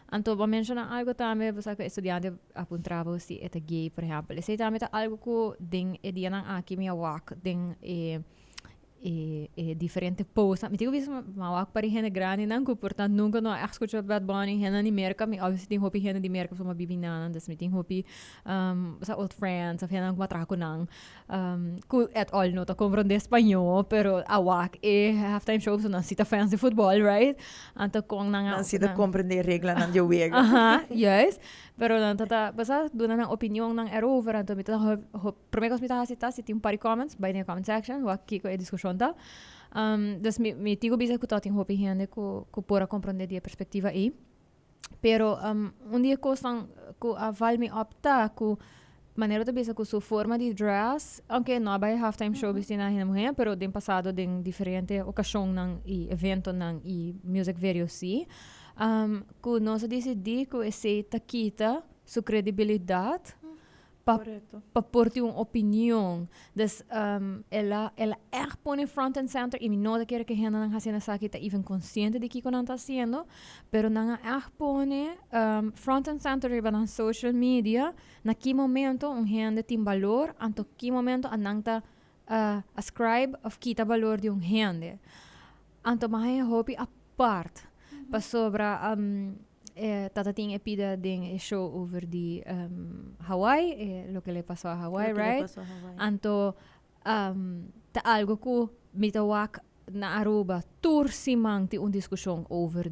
Anto bo a menshoná algo tambe, bo sa ku e studiante a puntra bo si e ta gay, por ehèmpel. Esei tambe ta algo ku den e dianan aki mi a wak den e e e diferente postnan. Mi tin ku bisa mi a wak par di hende grandinan ku por ta nunka no a ègt skucha Bad Bunny, hendenan di Merka. Mi obviously tin hopi hende di Merka pasobra mi a bibi na nan, dus mi tin hopi bo sa old friends òf hendenan ku mi a traha ku nan. Ku at all no ta komprondé spañó, pero a wak e halftime show pasobra nan si ta fans di futbòl, right? Anto kon nan a. Nan si ta komprendé reglanan di e wega. Aha, juist. Pero nan ta ta, bo sa, duna nan opinionnan erover, anto mi ta promé kos mi ta hasi ta si tin un par di comments, bai den e comment section, wak kiko e diskushon ta. Dus mi mi tin ku bisa ku ta tin hopi hende ku ku por a komprondé di e perspektiva ei. Pero un di e kosnan ku a val mi op ta ku manera bo ta bisa ku su forma di dress, aunke no a bai halftime show bisti na hende muhé, pero den pasado den diferente okashonnan i eventonan i music videos si, ku nos a disidí ku esei ta kita su kredibilidat. Pa Correcto. Pa por tin un opinion. Dus el a echt pone front and center y mi no ta kere cu hendenan haciendo esaki ta even consciente di kico nan ta haciendo, pero nan a echt pone front and center riba nan social media na ki momento un hende tin balor, anto ki momento a nan ta ascribe of kita balor di un hende. Anto m'a haña hopi apart pasobra tata tin e pida den e show over di Hawaii, "Lo que le pasó a Hawaii", "Lo que le right? pasó a Hawaii". Anto ta algo cu mi ta wak na Aruba tur siman tin un discusion over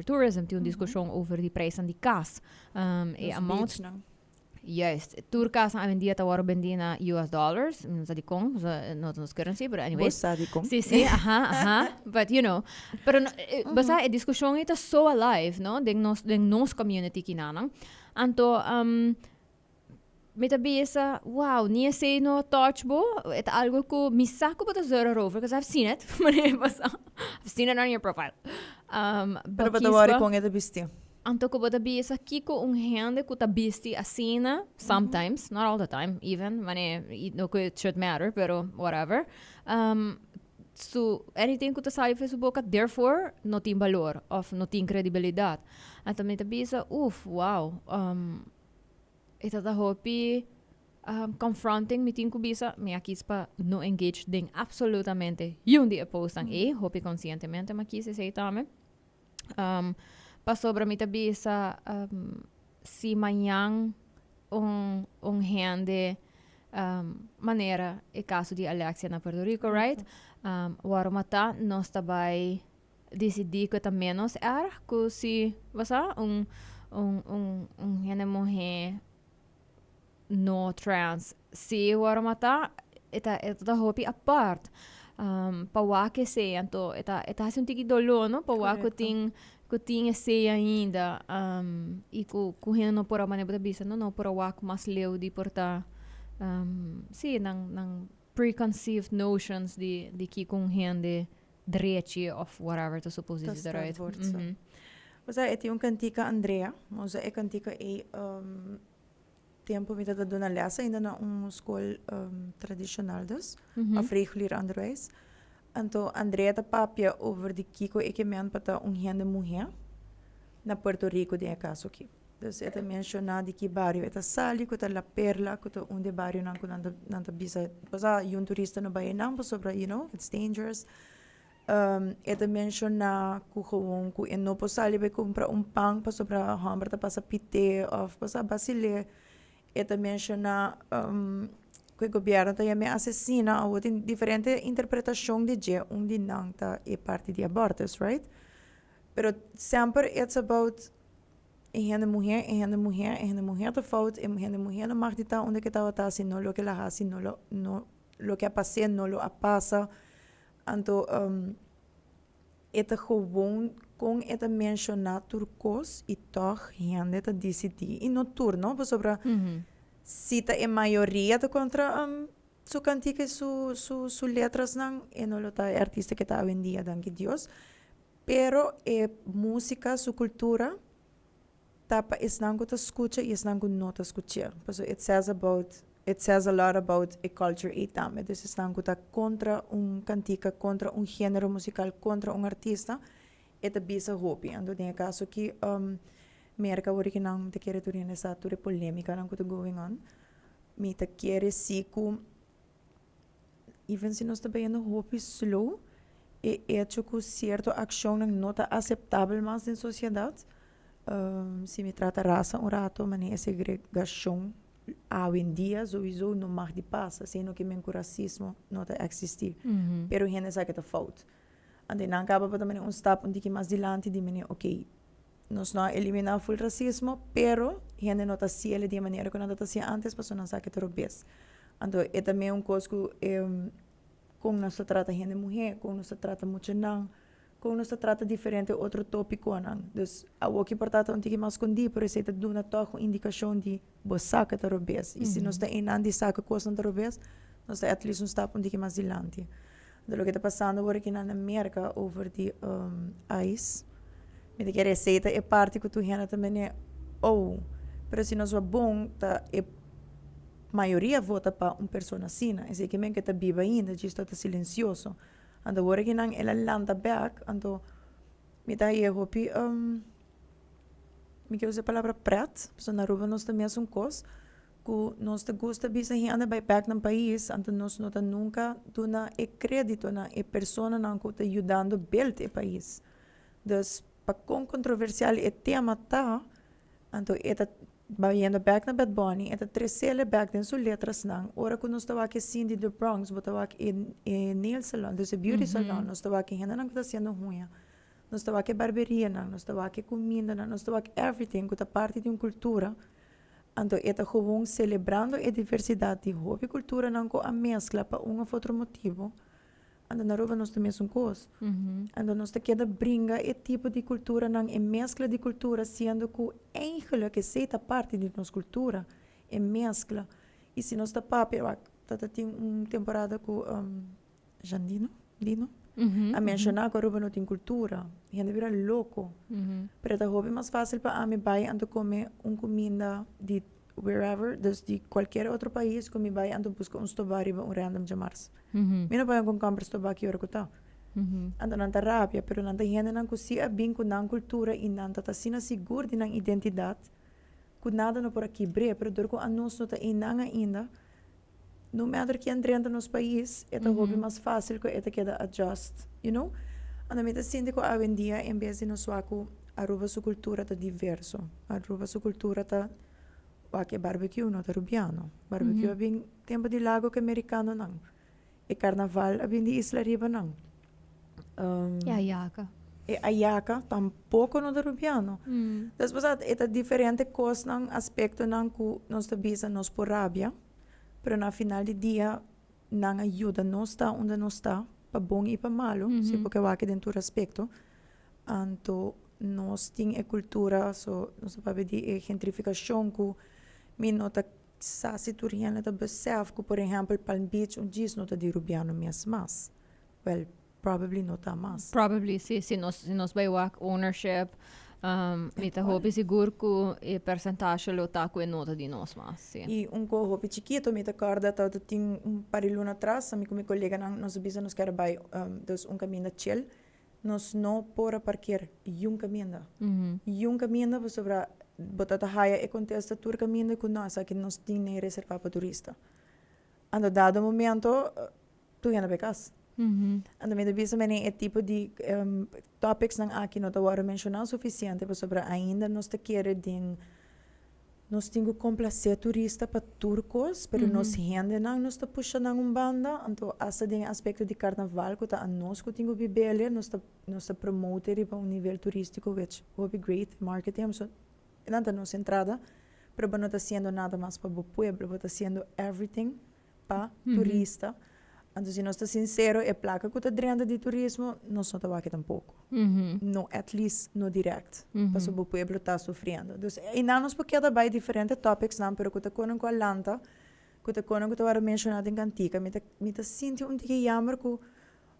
tourism, tin un discusion over di prijzen di cas. E Nos amount beach nan. Juist. Tur cas awendia ta wordo bendi na US dollars. No sa di con, so, no ta nos currency, but anyways. Bo sa di con. Si. But you know, pero no, basta e discusion ta so alive, no? Den nos community kinanan. Anto, mi ta bisa, wow, ni esey no touch bo. E ta algo cu mi sa cu bo ta zeur erover, because I've seen it. Manera basta, I've seen it on your profile. Pero bo ta worry con e ta bisti. Anto cu bo ta bisa kico un hende cu ta bisti asina, sometimes, not all the time even, mane, no cu it should matter, pero whatever. So anything cu ta sali for su boca, therefore, no tin balor of no tin credibilidad. Anto mi ta bisa, uf, wow, e ta hopi confronting, mi tin cu bisa, mi a kies pa no engage den absolutamente niun di e postnan ey, hopi conscientemente m'a kies esey tambe. Pasobra mi ta bisa, si mañan un hende, manera e caso di Alexia na Puerto Rico, right? Wordo mata, nos ta bay decidi cu ta menos erg cu si, basta, un hende muhe no trans si wordo mata, e ta hopi apart. Pa wak esey, anto e ta haci un tiki dolor, no? Pa wak cu tin esey ainda y cu hende no por a, manera bo ta bisa, no por a wak mas leu di por ta si nan preconceived notions di kico un hende drechi of whatever ta supposed Ta di eruit. Wordt zo. Osea, e tin un cantica Andrea. Osea, e cantica e tempo mi tabata duna les ainda na un school tradicional dus, of regulier onderwijs. Anto Andrea ta papia over di kiko e kemen pa ta un hende muhe na Puerto Rico den e caso aki. Dus e ta menciona di ki bario e ta sali, cu ta La Perla, cu ta un di e barionan cu nan ta bisa, osea, un turista no bay einan pasobra, it's dangerous. E ta menciona cu gewoon cu e no por sali bay cumpra un pan pasobra homber ta pasa pite of pasa basile. E ta menciona cu e gobierno ta yama asesina. Awor tin diferente interpretacion di dje, un di nan ta e parti di abortus, right? Pero semper it's about e hende muhe, e hende muhe, e hende muhe ta fout, e hende muhe no mag di ta unda cu e tabata si no loke el a haci no lo, no, loke a pasa no lo a pasa. Anto e ta gewoon con e ta menciona tur cos y toch hende ta decidi, y no tur, no, pasobra si ta e mayoria ta contra su cantica y su letrasnan, e no lo ta e artista cu ta awendia, danki Dios. Pero e musica, su cultura ta pa esnan cu ta scucha y esnan cu no ta scucha. Pasobra it says a lot about e culture ey tambe. Dus esnan cu ta contra un cantica, contra un genero musical, contra un artista, e ta bisa hopi. Anto den e caso aki, Merca original ta kere tur hende sa tur e polemicanan cu ta going on. Mi ta kere si cu even si nos ta bayendo hopi slow, e hecho cu cierto accionnan no ta aceptabel mas den sociedad. Si mi trata raza un rato, manera e segregacion awendia sowieso no mag di pasa, sino cu men cu racismo no ta existi. Pero hende sa cu ta fout. Anto nan caba pa tuma un stap un tiki mas dilanti di manera, ok, nos no a elimina full racismo, pero hende no ta haciele di e manera cu nan ta hacia antes, pasobra nan sa cu ta robes. Anto e tambe un cos cu con nos ta trata hende muhe, con nos ta trata muchanan, con nos ta trata diferente otro topiconan. Dus awor ki por ta un tiki mas scondi, pero esey ta duna toch un indicacion di bo sa cu ta robes. Y si nos ta einan di sa cu cosnan ta robes, nos ta at least un stap un tiki mas dilanti. Anto loke ta pasando awor aki na Merca over di ICE, mi ta kere esey ta e parti cu tur hende ta mene, oh, pero si nos wak bon ta e. Mayoria vota pa un persona asina. Esey ke men ke ta biba ainda, djis ta silencioso. Anto ora ki nan el a lanta bek, anto mi ta haye hopi, mi ke usa e palabra pret, pasobra na Aruba nos ta mesun kos, ku nos ta gusta bisa hende bai bek nan pais, anto nos no ta nunka duna e kredito na e personanan ku ta yudando build e pais. Dus pa kon kontroversial e tema ta, anto e ta Bayendo bek na Bad Bunny, e ta tresele bek den su letrasnan. Ora ku nos ta wak e scene di The Bronx, bo ta wak e e nail salon, dus e beauty salon, nos ta wak e hendenan ku ta hasiendo huña, nos ta wak e barberianan, nos ta wak e kumindanan, nos ta wak everything ku ta parti di un kultura. Anto e ta gewoon selebrando e diversidat di hopi kulturanan ku a meskla pa un òf otro motibu. Anto na Aruba nos ta mesun kos. Anto nos ta keda bringa e tipo di kulturanan, e meskla di kultura, siendo ku eigenlijk esei ta parti di nos kultura, e meskla. I si nos ta papia, wak, ta ta tin un temporada ku Jandino, Dino, a menshoná ku Aruba no tin kultura. Hende bira loko. Pero ta hopi mas fásil pa ami bai anto kome un kuminda di wherever, dus di cualkier otro pais cu mi bay anto busca un stoba riba un random djamars. Mi no bay con compra stoba ki ora cu ta. Anto nan ta rabia, pero nan ta hendenan cu si a bin cu nan cultura y nan ta ta asina sigur di nan identidad cu nada no por a kibr'é, pero dor cu anos no ta eynan ainda, no matter ken drenta nos pais, e ta hopi mas facil cu e ta keda adjust, you know. Anto mi ta sinti cu awendia en bes di nos wak cu Aruba su cultura ta diverso, Aruba su cultura ta wak e barbecue no ta Rubiano, barbecue a bin tempo di lago cu e Mericanonan, e carnaval a bin di Isla Riba nan. E ayaca. E ayaca tampoco no ta Rubiano. Despues e ta diferente cosnan, aspectonan cu nos ta bisa nos por rabia, pero na final di dia nan a yuda nos ta unda nos ta, pa bon y pa malo, si bo ke wak den tur aspecto. Anto nos tin e cultura, so nos ta papia di e gentrificacion cu mi no ta sa si tur hende ta besef cu por ehempel Palm Beach un djis no ta di Rubiano mes mas. Well, probably no ta mas. Probably, si. Si nos, si nos bai wak ownership, mi ta hopi sigur ku e percentage lo ta ku e no ta di nos mas, si. I un ko hopi chikito, mi ta kòrda tabata tin un par di luna atras, ami ku mi koleganan nos a bisa nos kier a bai dus un kaminda chill. Nos no por a parker yun kaminda. Yun kaminda pasobra bo ta ta haya e kontesta tur kaminda ku no, esaki nos tin ne reservá pa turista. Anto dado momento tur hende bai kas. Anto mi ta bisa mene e tipo di topics nan aki no ta wòrdu menshoná sufisiente pasobra ainda nos ta kere den nos tin ku komplasé turista pa tur kos, pero nos hendenan nos ta pusha nan un banda, anto asta den e aspekto di karnaval ku ta anos ku tin ku bibele nos ta nos ta promote riba un nivel turístiko which hopi great marketing so nan ta nos entrada pero bo no ta hasiendo nada mas pa bo pueblo bo ta hasiendo everything pa turista. Anto si nos ta sincero e placa cu ta drenta di turismo nos no ta wak tampoco. No at least no direct. Pasobra bo pueblo ta sufriendo. Dus einan nos por keda bay diferente topics nan pero cu ta cono cu a lanta cu ta cono cu ta worde menciona den cantica mi ta mi ta sinti un tiki jammer cu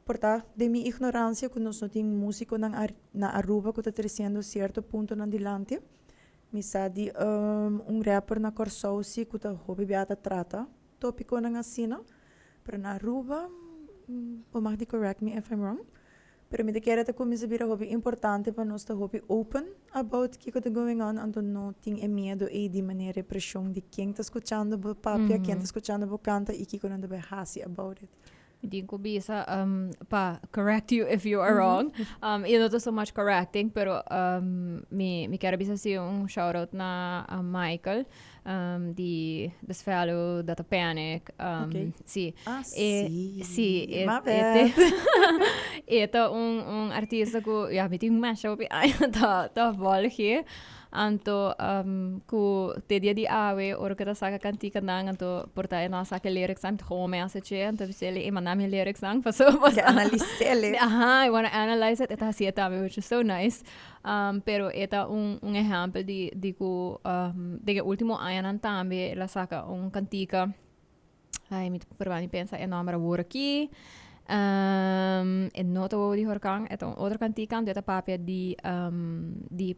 por ta den mi ignorancia cu nos no tin musiconan na Aruba cu ta treciendo cierto puntonan dilanti. Mi sa di un rapper na Kòrsou si ku ta hopi bia ta trata tópikonan asina, pero na Aruba, bo mag di correct me if I'm wrong, pero mi ta kere ta kuminsá bira hopi importante pa nos ta hopi open about kiko ta going on, anto no tin e miedo ei di manera represhon di ken ta skuchando bo papia, ken ta skuchando bo kanta i kiko nan ta bai hasi about it. Mi tin ku bisa pa correct you if you are wrong. Y no ta so much correcting, pero mi kier a bisa si un shout out na Michael di Desvelo, Data Panic. Si. Ah, si. Si. My bad. E ta un artista ku, ya, mi tin masha hopi aña ta volg. Anto ku te dia di awe ora ku e ta saka kantikanan anto por ta e no a saka e lyricsnan mi ta gewoon message anto bis'el e manda mi e lyricsnan pasobra Ke analis'el. Aha, I wanna analyze it e ta hasié tambe which is so nice pero e ta un un ehèmpel di di ku den e ultimo añanan tambe el a saka un kantika. Ay, mi ta prueba di pensa e nomber awor aki. E no ta Wowo di Horcan, e ta un otro cantica, anto e ta papia di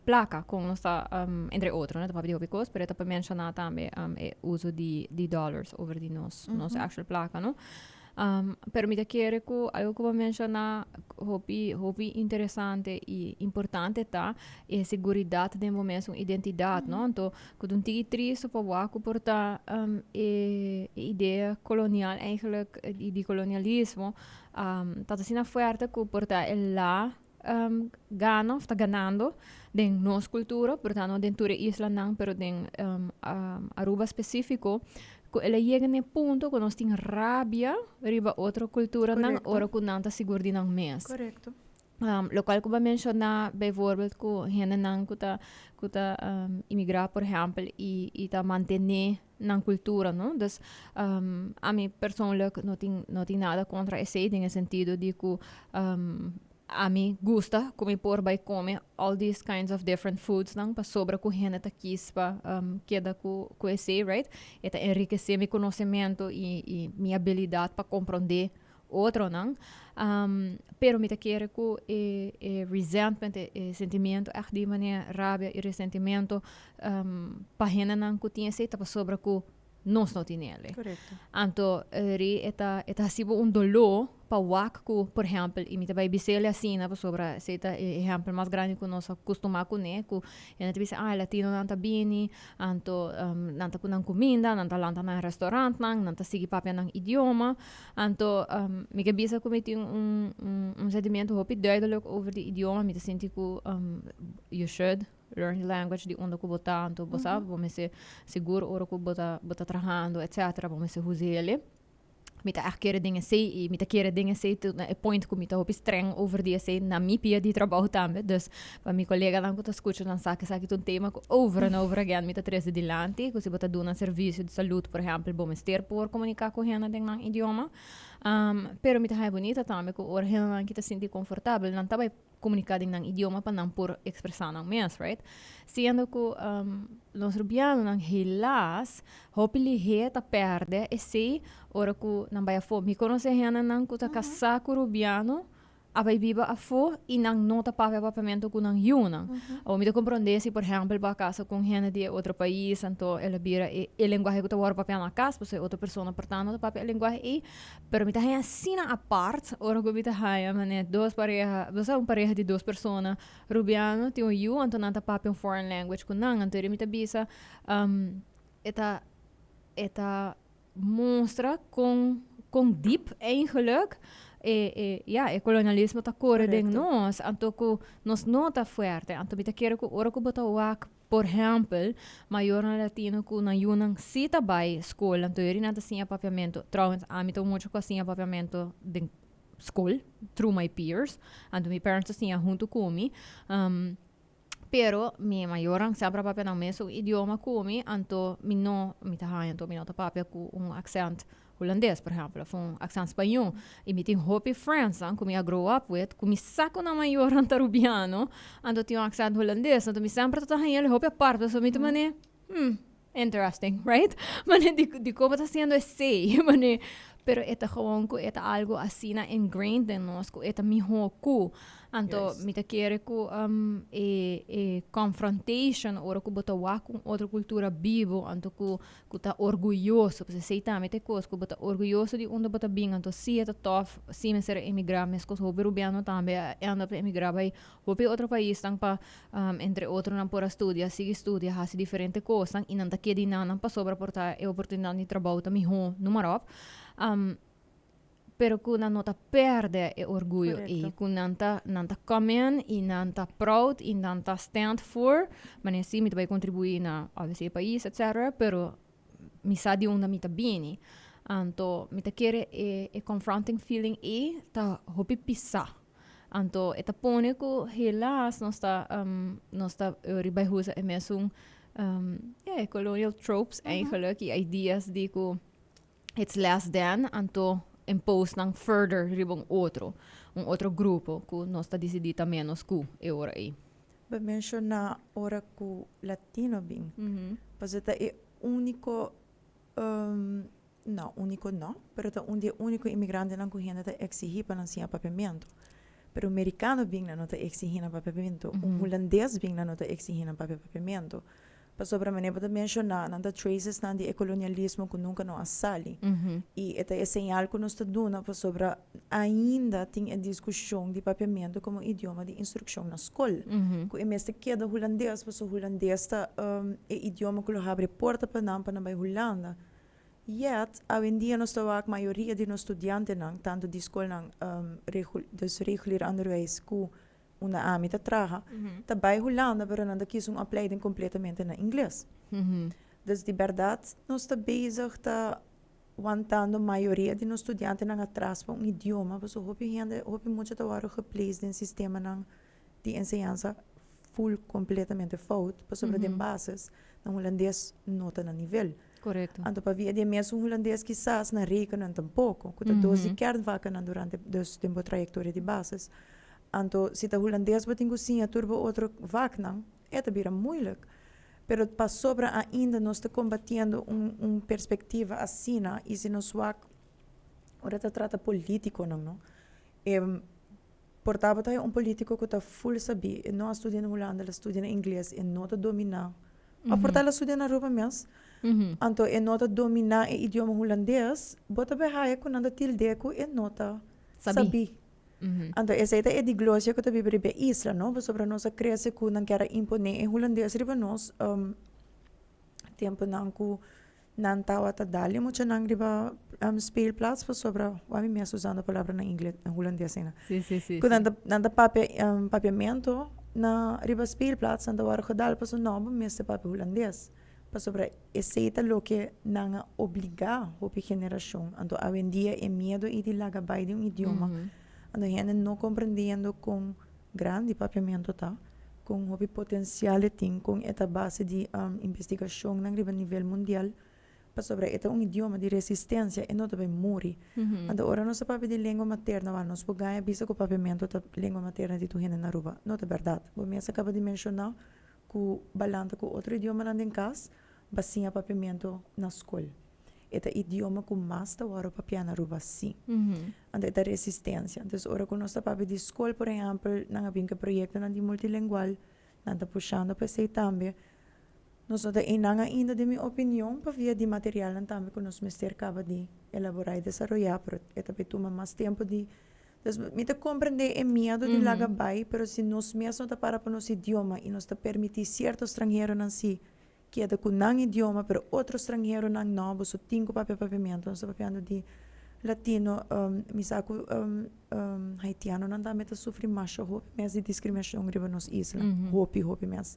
placa, con nos ta, entre otro, no e ta papia di hopi cos, pero e ta pa menciona tambe e uso di dollars over di nos actual placa, no. Pero mi ta kere ku algo ku bo menshoná hopi hopi interesante i importante ta e seguridat den bo mesun identidat, no. Anto ku ta un tiki tristu pa wak ku por ta e idea kolonial eigenlijk i di kolonialismo ta asina fuerte ku por ta e la gana of ta ganando den nos cultura, por tanto den tur e islanan, pero den Aruba specifico, cu el a yega na e punto cu nos tin rabia riba otro culturanan ora cu nan ta sigur di nan mes. Locual cu bo a menciona bijvoorbeeld cu hendenan cu ta imigra, por ehempel, y ta mantene nan cultura, no? Dus ami persoonlijk no tin nada contra esey den e sentido di cu ami gusta cu mi por bay come all these kinds of different foods nan pasobra cu hende ta kies pa keda cu esey, right? E ta enriquece mi conocemento y mi habilidad pa comprende otronan. Pero mi ta kere cu e resentment, e sentimento echt di manera rabia y resentimento pa hendenan cu tin esey ta pasobra cu nos no tin ele. Anto ri e ta haci bo un dolor pa wak cu, por ehempel, y mi ta bay bis'ele asina pasobra esey ta e ehempel mas grandi cu nos a custuma cune, cu hende ta bisa: "Ah, latinonan ta bini, anto nan ta cu nan cuminda, nan ta lanta nan restaurantnan, nan ta sigui papia nan idioma." Anto mi ke bisa cu mi tin un sentimento hopi duidelijk over di idioma. Mi ta sinti cu you should learn the language di unda cu bo ta, anto bo sa, bo mester sigur ora cu bo ta trahando, etcetera, bo mester us'ele. Mi ta echt kere den esey y mi ta kere den esey te na e point cu mi ta hopi streng over di esey na mi pia di trabou tambe. Dus pa mi coleganan cu ta scucha, nan sa cu esaki ta un tema cu over and over again mi ta trece dilanti, cu si bo ta duna servicio di salud, por ehempel, bo mester por comunica cu hende den nan idioma. Pero mi ta haya bunita tambe cu ora hendenan ki ta sinti confortabel, nan ta bay comunica den nan idioma pa nan por expresa nan mes, right? Siendo cu nos rubianonan helaas hopi lihe ta perde esey ora cu nan bay afo. Mi conoce hendenan cu ta casa cu rubiano, a bay biba afo y nan no ta papia papiamento cu nan yiunan. Awor mi ta comprende si, por ehempel, bo a casa cu un hende di otro pais, anto el a bira e lenguahe cu ta worde papia na cas, pasobra e otro persona por ta no ta papia e lenguahe ey, pero mi ta haya asina apart ora cu mi ta haya manera dos pareha, bo sa, un pareha di dos persona rubiano tin un yiu, anto nan ta papia un foreign language cu nan, anto mi ta bisa e ta mustra con diep eigenlijk ja, e kolonialismo ta core den nos, anto cu nos no ta fuerte. Anto mi ta kere cu ora cu bo ta wak, por ehempel, mayornan latino cu nan yunan si ta bay school, anto yori nan ta siña papiamento. Trouwens, ami ta mucho cu a siña papiamento den school, through my peers, anto mi parents a siña hunto cu mi. Pero mi mayornan semper a papia nan mesun idioma cu mi, anto mi no, mi ta haya anto mi no ta papia cu un accent hulandes, por ehempel, of un accent spañó. Y mi tin hopi friends nan cu mi a grow up with, cu mi sa cu nan mayornan ta rubiano, anto tin un accent hulandes, anto mi semper ta haya hopi apart, so mi ta mane, interesting, right? Mane di como ta haciendo esey, mane, pero e ta gewoon cu e ta algo asina ingrained den nos, cu e ta miho cu. Anto mi ta kere cu e confrontation ora cu bo ta wak cu un otro cultura bibo, anto cu ta orguyoso, pues esey tambe ta e cos, cu bo ta orguyoso di unda bo ta bin, anto si e ta tof, si mester emigra, mescos hopi rubiano tambe a end up emigra bay hopi otro paisnan pa entre otronan por a studia, sigui studia, haci diferente cosnan y nan ta keda nan pasobra por ta e oportunidad di trabou ta miho, noem maar op. Pero cu nan no ta perde e orguyo ey, cu nan ta come in y nan ta proud y nan ta stand for, manera si mi ta bay contribui na obviously e pais, etcetera, pero mi sa di unda mi ta bini. Anto mi ta kere e confronting feeling ey ta hopi pisa. Anto e ta pone cu helaas nos ta riba usa e mesun ja, e colonial tropes eigenlijk y ideas di cu it's less than, anto impose nan further riba un otro grupo cu nos ta decidi ta menos cu e ora ey. Bo menciona ora cu latino bin. Pasobra ta e unico No, úniko no, pero ta un di e úniko inmigrantenan ku hende ta eksigí pa nan siña papiamentu. Pero un merikano bin nan no ta eksigí nan papia papiamentu, un hulandes bin nan no ta eksigí nan papia papiamentu. Pasobra manera bo ta menshoná, nan ta tracesnan di e kolonialismo ku nunka no a sali. I e ta e señal ku nos ta duna pasobra ainda tin e diskushon di papiamentu komo idioma di instrukshon na skol. Ku e mester keda hulandes pasobra hulandes ta e idioma ku lo habri e porta pa nan pa nan bai Hulanda. Yet, awendia nos ta wak mayoria di nos studiantenan, tantu di skolnan dus regulier onderwijs ku unda ami ta traha, ta bai Hulanda pero nan ta kisa un opleiding kompletamente na ingles. Dus di bèrdat nos ta bezig ta wantando mayoria di nos studiantenan atras pa un idioma, pasobra hopi hende, hopi mucha ta wòrdu geplace den sistemanan di enseñansa full kompletamente fout, pasobra den basis nan hulandes no ta na nivel. Anto pabia di e mesun hulandes kisas nan rekenen tampoko, ku ta dos di kernvakennan durante dus den bo trayektoria di basis. Anto si ta hulandes bo tin ku siña tur bo otro vaknan, e ta bira moeilijk. Pero pasobra ainda nos ta kombatiendo un un perspektiva asina i si nos wak ora ta trata politikonan no, e por tabata un politiko ku ta ful sabí, e no a studia na Hulanda, el a studia na ingles, e no ta dominá. Of por ta el a studia na Aruba mes, anto e no ta dominá e idioma hulandes, bo ta bai haya ku nan ta tild'é ku e no ta sabí. Anto esei ta e diglosia ku ta biba riba e isla, no? Pasobra nos a krese ku nan kier a imponé e hulandes riba nos, tempunan ku nan tabata dal e muchanan riba speelplaats pasobra, wou mi mes usando palabranan ingles, hulandes asina. Ku nan ta nan ta papia papiamentu na riba speelplaats nan ta wòrdu gedal pasobra no bo mester papia hulandes. Pasobra esei ta loke nan a obligá hopi generashon. Anto awendia e miedu ei di laga bai di un idioma, anto hende no komprendiendo kon grandi papiamentu ta, kon hopi potensial e tin, kon e ta base di investigashonnan riba nivel mundial, pasobra e ta un idioma di resistensia, e no ta bai muri. Anto ora nos ta papia di lengua materna, wak nos por gaña bisa ku papiamentu ta lengua materna di tur hende na Aruba. No ta bèrdat. Bo mes a kaba di menshoná ku balanta ku otro idiomanan den kas, ba siña papiamentu na skol. E ta idioma ku mas ta wòrdu papiá na Aruba, sí. Anto e ta resistensia. Entonces ora ku nos ta papia di skol, por ehèmpel, nan a bin ku e proyektonan di multilengual, nan ta pushando pa esei tambe. Nos no ta einan ainda den mi opinion pabia di materialnan tambe ku nos mester kaba di elaborá i desaroyá, pero e ta bai tuma mas tempu di. Dus mi ta komprendé e miedu di laga bai, pero si nos mes no ta para pa nos idioma i nos ta permití sierto stranheronan si keda ku nan idioma, pero otro stranheronan no, boso tin ku papia papiamentu. Nos ta papiando di latino, mi sa ku haitianonan tambe ta sufri masha hopi mes di diskriminashon riba nos isla, hopi hopi mes.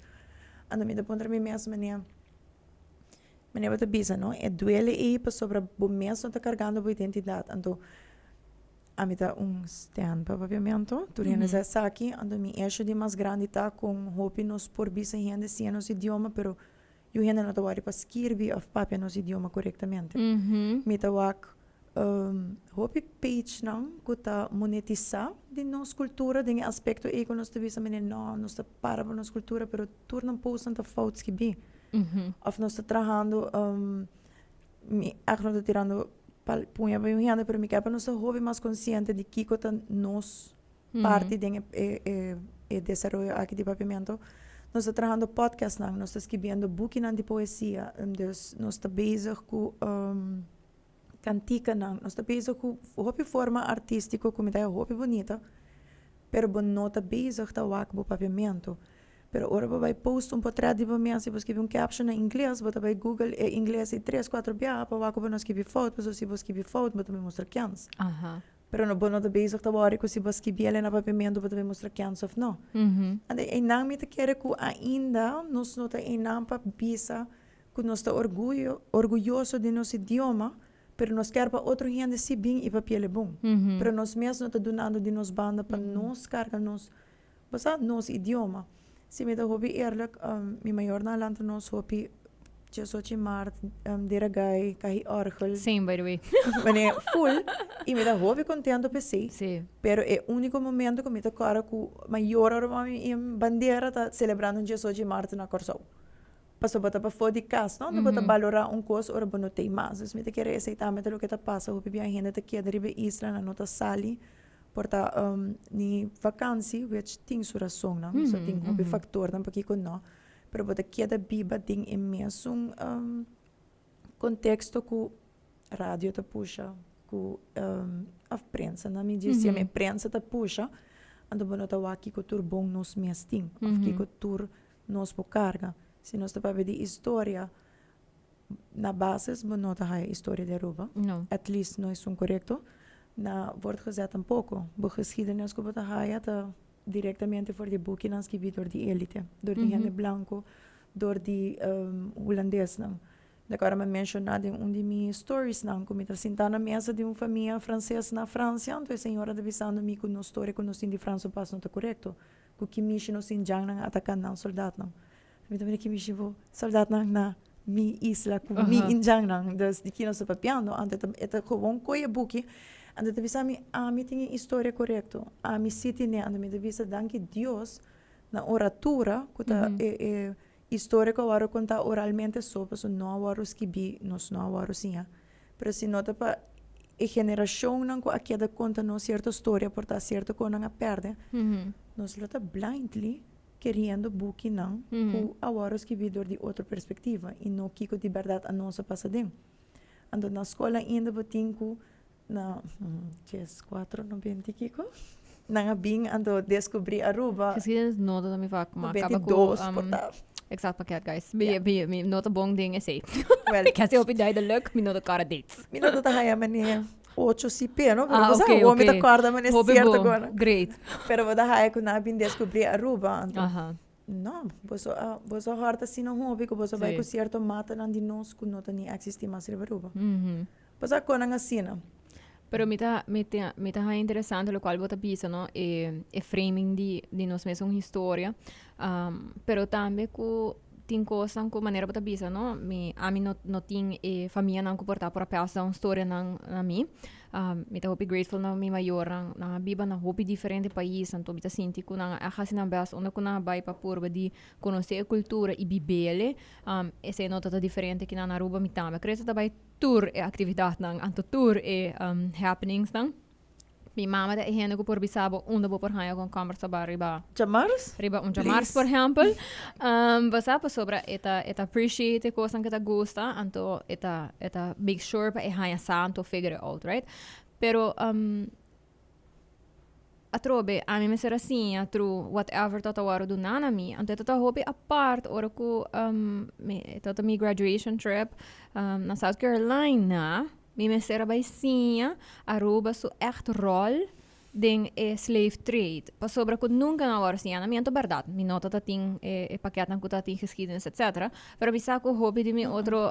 Anto mi ta puntra mi mes manera, manera bo ta bisa no, e duele ei pasobra bo mes no ta kargando bo identidat, anto Ami ta un stan pa papiamentu, tur hende sa esaki, anto mi esho di mas grandi ta kon hopi nos por bisa hende siña nos idioma, pero yu hende no ta wòri pa skirbi òf papia nos idioma korektamente. Mi ta wak hopi pagenan ku ta monetisá di nos kultura den e aspekto ei ku nos ta bisa mene no, nos ta para pa nos kultura, pero tur nan postnan ta fout skibí. Òf nos ta trahando Mi ègt no ta tirando puña pa un hende, pero mi ke pa nos ta hopi mas konsiente di kiko ta nos parti den e desaroyo aki di Papiamento. Nos ta trahando podcastnan, nos ta skibiendo bukinan di poesia, dus nos ta bezig ku kantikanan, nos ta bezig ku hopi forma artístiko ku mi ta haña hopi bunita, pero bo no ta bezig ta wak bo papiamentu. Pero ora bo bai post un potret di bo mes i bo skibi un caption na ingles, bo ta bai google e ingles ei tres, cuatro biaha pa wak ku bo no skibi fout, pasobra si bo skibi fout bo ta bai mustra kens. Pero no bo no ta bezig ta wòri ku si bo a skibi el na papiamentu bo ta bai mustra kens òf no. Anto einan mi ta kere ku ainda nos no ta einan pa bisa ku nos ta orguyo orguyoso di nos idioma, pero nos kier pa otro hende si bin i papi'el e bon. Pero nos mes no ta dunando di nos banda pa nos karga nos Bo sa, nos idioma. Si mi ta hopi eerlijk, mi mayornan a lanta nos hopi diesocho maart, dera gai, kahi orgel. Same, by the way. Wanneer full, y mi ta hopi contento p'esey. Sí. Pero e unico momento cu mi ta corda cu mayor ora mami bandera ta celebrando diesocho maart na Corsou. Paso bo ta pafó di kas, no? Anto bo ta balorá un kos ora bo no t'ei mas. Dus mi ta kere esei tambe ta loke ta pasa. Hopi bia hende ta keda riba e isla, nan no ta sali por ta ni vakansi, which tin su rasonnan, so tin hopi faktornan pakiko no. Pero bo ta keda biba den e mesun konteksto ku radio ta pusha, ku òf prensa, no mi djis siempre prensa ta pusha, anto bo no ta wak kiko tur bon nos mes tin, òf kiko tur nos por karga. Si nos ta papia di historia, na basis bo no ta haya historia di Aruba. No. At least no esun korekto. Na voortgezet tampoco. Bo geschiedenis ku bo ta haya ta direktamente for di bukinan skibí dor di elite, dor di hende blanko, dor di hulandesnan. Di akora mi a menshoná den un di mi storiesnan ku mi ta sintá na mesa di un famia franses na Fransia, anto e señora ta bisando mi ku nos storia ku nos tin di Frans Opas no ta korekto. Ku ki mishi nos indjannan a ataká nan soldatnan? Mi ta mira ki mishi bo soldatnan na mi isla ku mi indjannan. Dus di ki nos ta papiando? Anto e ta gewoon koe e buki. Anto e ta bisa mi, ami tin e historia korekto. Ami si tine. Anto mi ta bisa danki Dios na oratura ku ta e e historia ku a wòrdu kontá oralmente so pasobra no a wòrdu skibí, nos no a wòrdu siña. Pero si no ta pa e generashonnan ku a keda konta nos sierto storia por ta sierto ku nan a pèrdè, nos lo ta blindly keriendo bukinan ku a wòrdu skibí dor di otro perspektiva i no kiko di bèrdat a nos a pasa den. Anto na skol ainda bo tin ku na djes kuatro nobenta i kiko nan a bin anto deskubrí Aruba. Geschiedenis no ta mi vak, ma Nobenta kaba i ku dos por ta. Exact pakket guys. Mi, mi, mi no ta bon den esei. Well, Mi kasi hopi duidelijk, mi no ta kòrda dates. Mi no ta haya manera ocho CP, no? Pero Ah, bo sa, oké, awor mi ta oké. kòrda manera Hopi sierto bon. kòrda. Great. Pero bo ta haya ku nan a bin deskubrí Aruba, anto no, boso a boso a hòrta asina hopi ku boso a bai ku sierto matanan di nos ku no ta ni eksistí mas riba Aruba. Bo sa kon nan asina. Pero mi ta mi ta mi ta haña interesante lokual bo ta bisa no e e framing di di nos mesun historia pero tambe ku tin kosnan ku manera bo ta bisa no mi ami no no tin e famianan ku por ta por a pasa un storianan na mi mi ta hopi grateful na mi mayornan nan a biba na hopi diferente pais anto mi ta sinti ku nan a hasi nan best unda ku nan a bai pa purba di konosé e kultura i bib'el esei no ta ta diferente ki nan na Aruba mi tambe krese ta bai tur e actividadnan, anto tur e happeningsnan. Mi mama ta e hende ku por bisa bo unda bo por haña komkomber soba riba Djamars? Riba un djamars, por ehèmpel. Bo sa, pasobra e ta e ta appreciate e kosnan ku e ta gusta, anto e ta e ta make sure pa e haña sa anto figure it out, right? Pero Atrobe, ami mester a siña through whatever ta ta wòrdu duná na mi. Anto e ta ta hopi apart ora ku mi ta ta mi graduation trip na South Carolina, mi mester a bai siña Aruba su ègt ròl den e slave trade. Pasobra ku nunka nan a wòrdu siña na mi. Anto bèrdat, mi no ta ta tin e pakètnan ku ta tin geschiedenis etcetera. Pero mi sa ku hopi di mi otro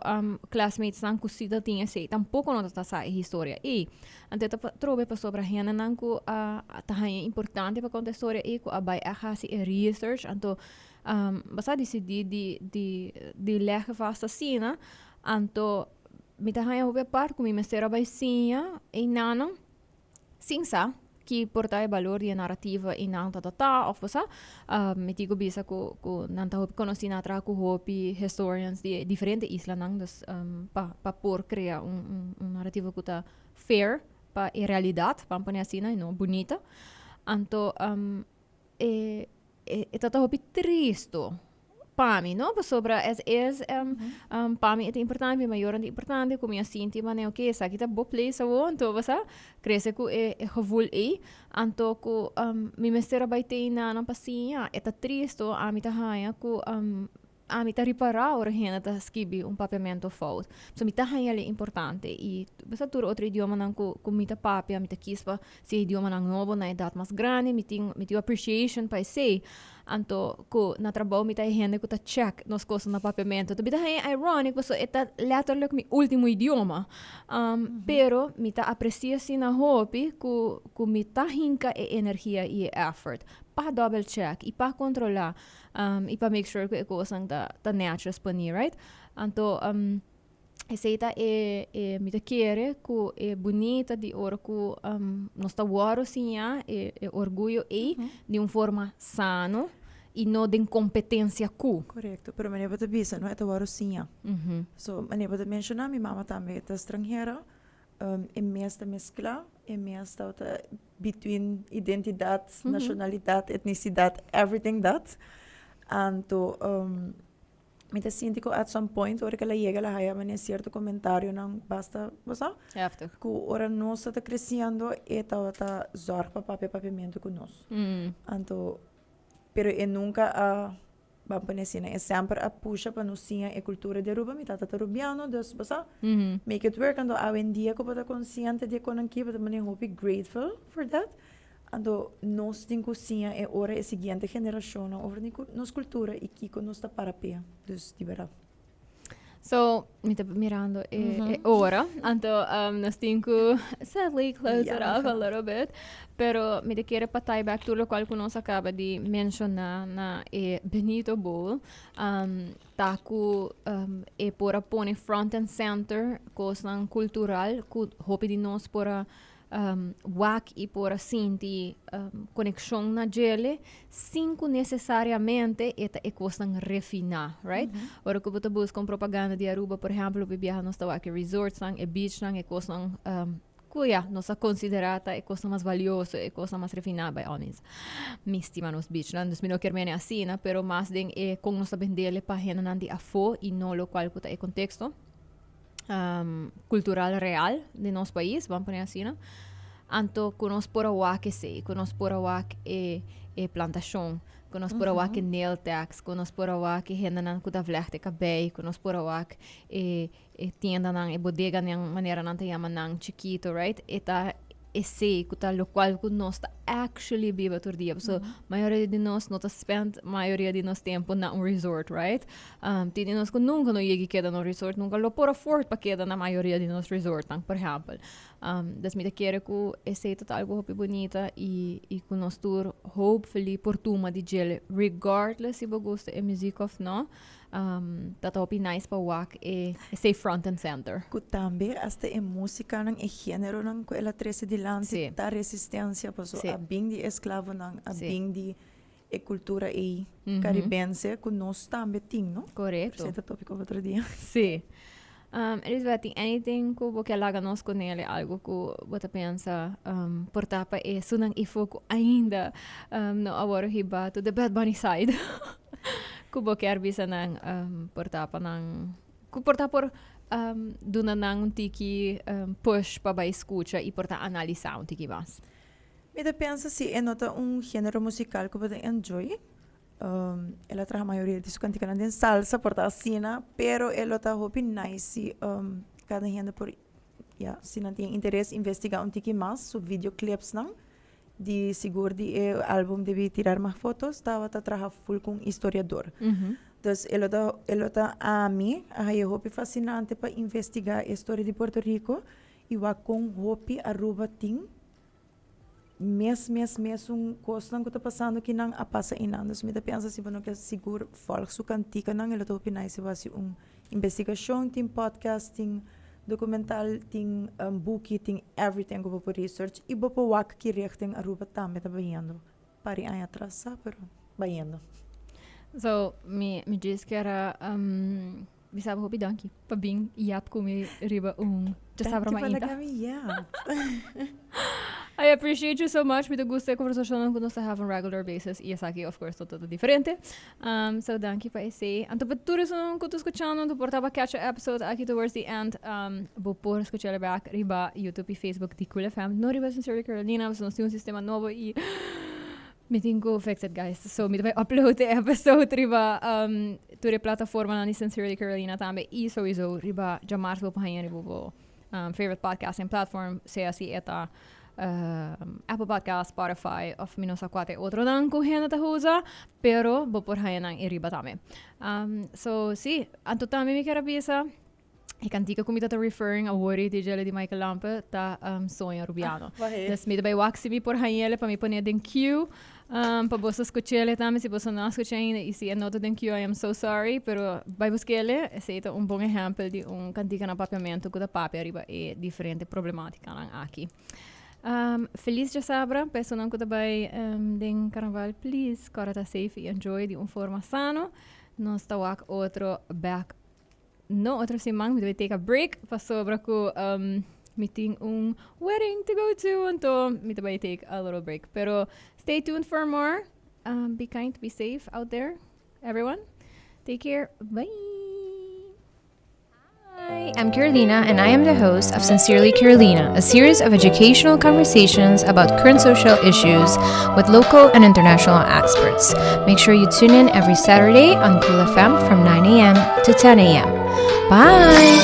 classmatesnan ku si ta tin esei tampoko no ta ta sa e historia ei. Anto e ta trobe pasobra hendenan ku a ta haña importante pa konta e storia ei ku a bai a hasi e research anto bo sa disidí di di di lèg vast asina anto mi ta haña hopi apart ku mi mester a bai siña einanan sin sa ki por ta e balor di e narrativa einan ta ta ta òf bo sa mi tin ku bisa ku ku nan ta hopi konosí nan a traha ku hopi historians di e diferente islanan dus pa pa por krea un un un narrativa ku ta fair pa e realidat ban pone asina y no bunita anto e e ta ta hopi tristo pa mi no pasobra es es pa mi e ta importante mi mayornan ta importante ku mi a sinti manera oke esaki ta bo place awor anto bo sa krese ku e e gevoel ei anto ku mi mester a bai te einan pa siña e ta tristo ami ta haña ku Ami ta ripará ora hende ta skibi un papiamentu fout. So mi ta haña el importante i basta tur otro idiomanan ku ku mi ta papia, mi ta kis pa siña idiomanan nobo na edat mas grandi, mi tin mi tin appreciation pa esei. Anto ku na trabou mi ta e hende ku ta check nos kosnan na papiamentu. Anto mi ta haña ironic pasobra e ta letterlijk mi ultimo idioma. Pero mi ta aprecia asina hopi ku ku mi ta hinka e energia i e effort pa double check i pa controla. I pa make sure ku e kosnan ta ta netjes poní, right? Anto esei ta e e mi ta kere ku e bunita di ora ku nos ta wòrdu siña e e orguyo ei di un forma sano. y no den competencia cu. Correcto, pero manera bo ta bisa, no, e ta wòrdu siña. So, manera bo ta menciona, mi mama tambe ta stranhera, e mes ta mezcla, e mes ta between identidad, nacionalidad, etnicidad, everything that. Anto, mi ta sinti cu at some point, ora cu el a yega, el a haya manera cierto comentarionan basta, bo sa? Heftig. Cu ora nos ta creciendo, e tabata zorg pa papia papiamento cu nos. Anto, pero e nunca a, ban pone asina, e semper a pusha pa nos siña e cultura di Aruba. Mi tata ta Rubiano, dus, bo sa? Make it work. Anto, awendia cu bo ta consciente di e conan aki, bo ta manera hopi grateful for that. Anto nos tin cu siña e ora e siguiente generacionnan over di nos cultura y kico nos ta para p'e. Dus di berdad. So, mi ta mirando e ora. Anto nos tin cu sadly close it off a little bit. Pero mi ta kere pa tie back tur locual cu nos a caba di menciona na e Benito Bowl. Ta cu e por a pone front and center cosnan cultural cu hopi di nos por a wak i por a sinti konekshon na djele sin ku nesesariamente e ta e kosnan refiná, right? Ora ku bo ta buska un propaganda di Aruba, por ehèmpel, hopi biaha nos ta wak e resortsnan, e beachnan, e kosnan ku ya, nos a konsiderá ta e kosnan mas valioso, e kosnan mas refiná, by all means. Mi stima nos beachnan, dus mi no kier mene asina, pero mas den e kon nos ta bendele pa hendenan di afó i no lokual ku ta e konteksto. Cultural real di nos pais, ban pone asina. Anto cu nos por a wak esey, cu nos por a wak e e plantacion, cu nos por a wak e nail techs, cu nos por a wak e hendenan cu ta vlecht e cabey, cu nos por a wak e e tiendanan, e bodeganan, manera nan ta yama nan chikito, right? E ta esey cu ta locual cu nos ta actually biba tur dia. Pasobra mayoria di nos no ta spend mayoria di nos tempo na un resort, right? Tin di nos ku nunka no yega keda na un resort, nunka lo por afford pa keda na mayoria di nos resortnan, por ehèmpel. Dus mi ta kere ku esei ta algu hopi bunita i i ku nos tur hopefully por tuma di djele regardless si bo gusta e muziek òf no, ta ta hopi nice pa wak e esei front and center. Ku tambe hasta e musikanan, e generonan ku el a trese dilanti ta resistensia pasobra a bin di esklavonan, a bin di e cultura ei caribense cu nos tambe tin, no? Correcto. Pero esei ta topico pa otro dia. Sí. Elisabeth, tin anything cu bo kier laga nos con el, algo cu bo ta pensa por ta pa esunnan ifo cu ainda no a worde hiba to the Bad Bunny side? Cu bo kier bisa nan por ta pa nan, cu por ta por duna nan un tiki push pa bay scucha y por ta analisa un tiki mas? Mi ta pensa si e no ta un genero musical cu bo ta enjoy. El a traha mayoria di su canticanan den salsa, por ta asina, pero e lo ta hopi nice si cada hende por, ya, si nan tin interes investiga un tiki mas su videoclipsnan. Di sigur di e album Debí Tirar Más Fotos tabata traha full cu un historiador. Dus e lo ta, e lo ta ami a haya hopi fascinante pa investiga e storia di Puerto Rico y wak con hopi Aruba tin. Mes mes mesun kosnan ku ta pasando kinan a pasa einan. Dus mi ta pensa si bo no ke sigur volg su kantikanan e lo ta hopi nice si bo hasi un investigashon, tin podcast, tin dokumental, tin buki, tin everything ku bo por research i bo por wak ki richting Aruba tambe ta bayendo. Par di aña atras sa pero bayendo. So mi mi djis kier a Bisa bo hopi danki pa bin yap ku mi riba un djasabra Danki pa mainta. laga mi yap. I appreciate you so much. Mi ta gusta e conversacionnan ku nos ta have on regular basis y esaki of course ta diferente. So danki pa esei. Anto pa tur esun ku ta skuchando anto por taba catch e episode aki towards the end, bo por skuch'el back riba YouTube y Facebook di Cool FM. No riba Sincerely Carolina, pasobra nos tin un sistema nobo y Mi tin ku fix it guys. So mi ta bai upload e episode riba tur e plataformanan di Sincerely Carolina tambe i sowieso riba djamars bo por haña riba bo favorite podcasting platform, sea si e ta Apple Podcast, Spotify of mi no sa kua ta e otronan ku hende ta usa, pero bo por haña nan ei riba tambe. So si, anto tambe mi kier a bisa. E cantica cu mi ta ta referring awor di djele di Michael Lampe ta Soño Rubiano. Dus mi ta bay wak si mi por hañele pa mi pone den queue pa boso scuchele tambe si boso no a scucha ainda y si e no ta den queue I am so sorry pero bay busquele esey ta un bon ehempel di un cantica na papiamento cu ta papia riba e diferente problematicanan aki. Feliz djasabra pa esunnan ku ta bai den karnaval. Please kòrda ta safe i enjoy di un forma sano. Nos ta wak otro bèk no otro siman. Mi ta bai take a break pasobra ku mi tin un wedding to go to anto mi ta bai take a little break. Pero stay tuned for more. Be kind, be safe out there everyone. Take care. Bye. Hi, I'm Carolina, and I am the host of Sincerely Carolina, a series of educational conversations about current social issues with local and international experts. Make sure you tune in every Saturday on Cool FM from 9 a.m. to 10 a.m. Bye!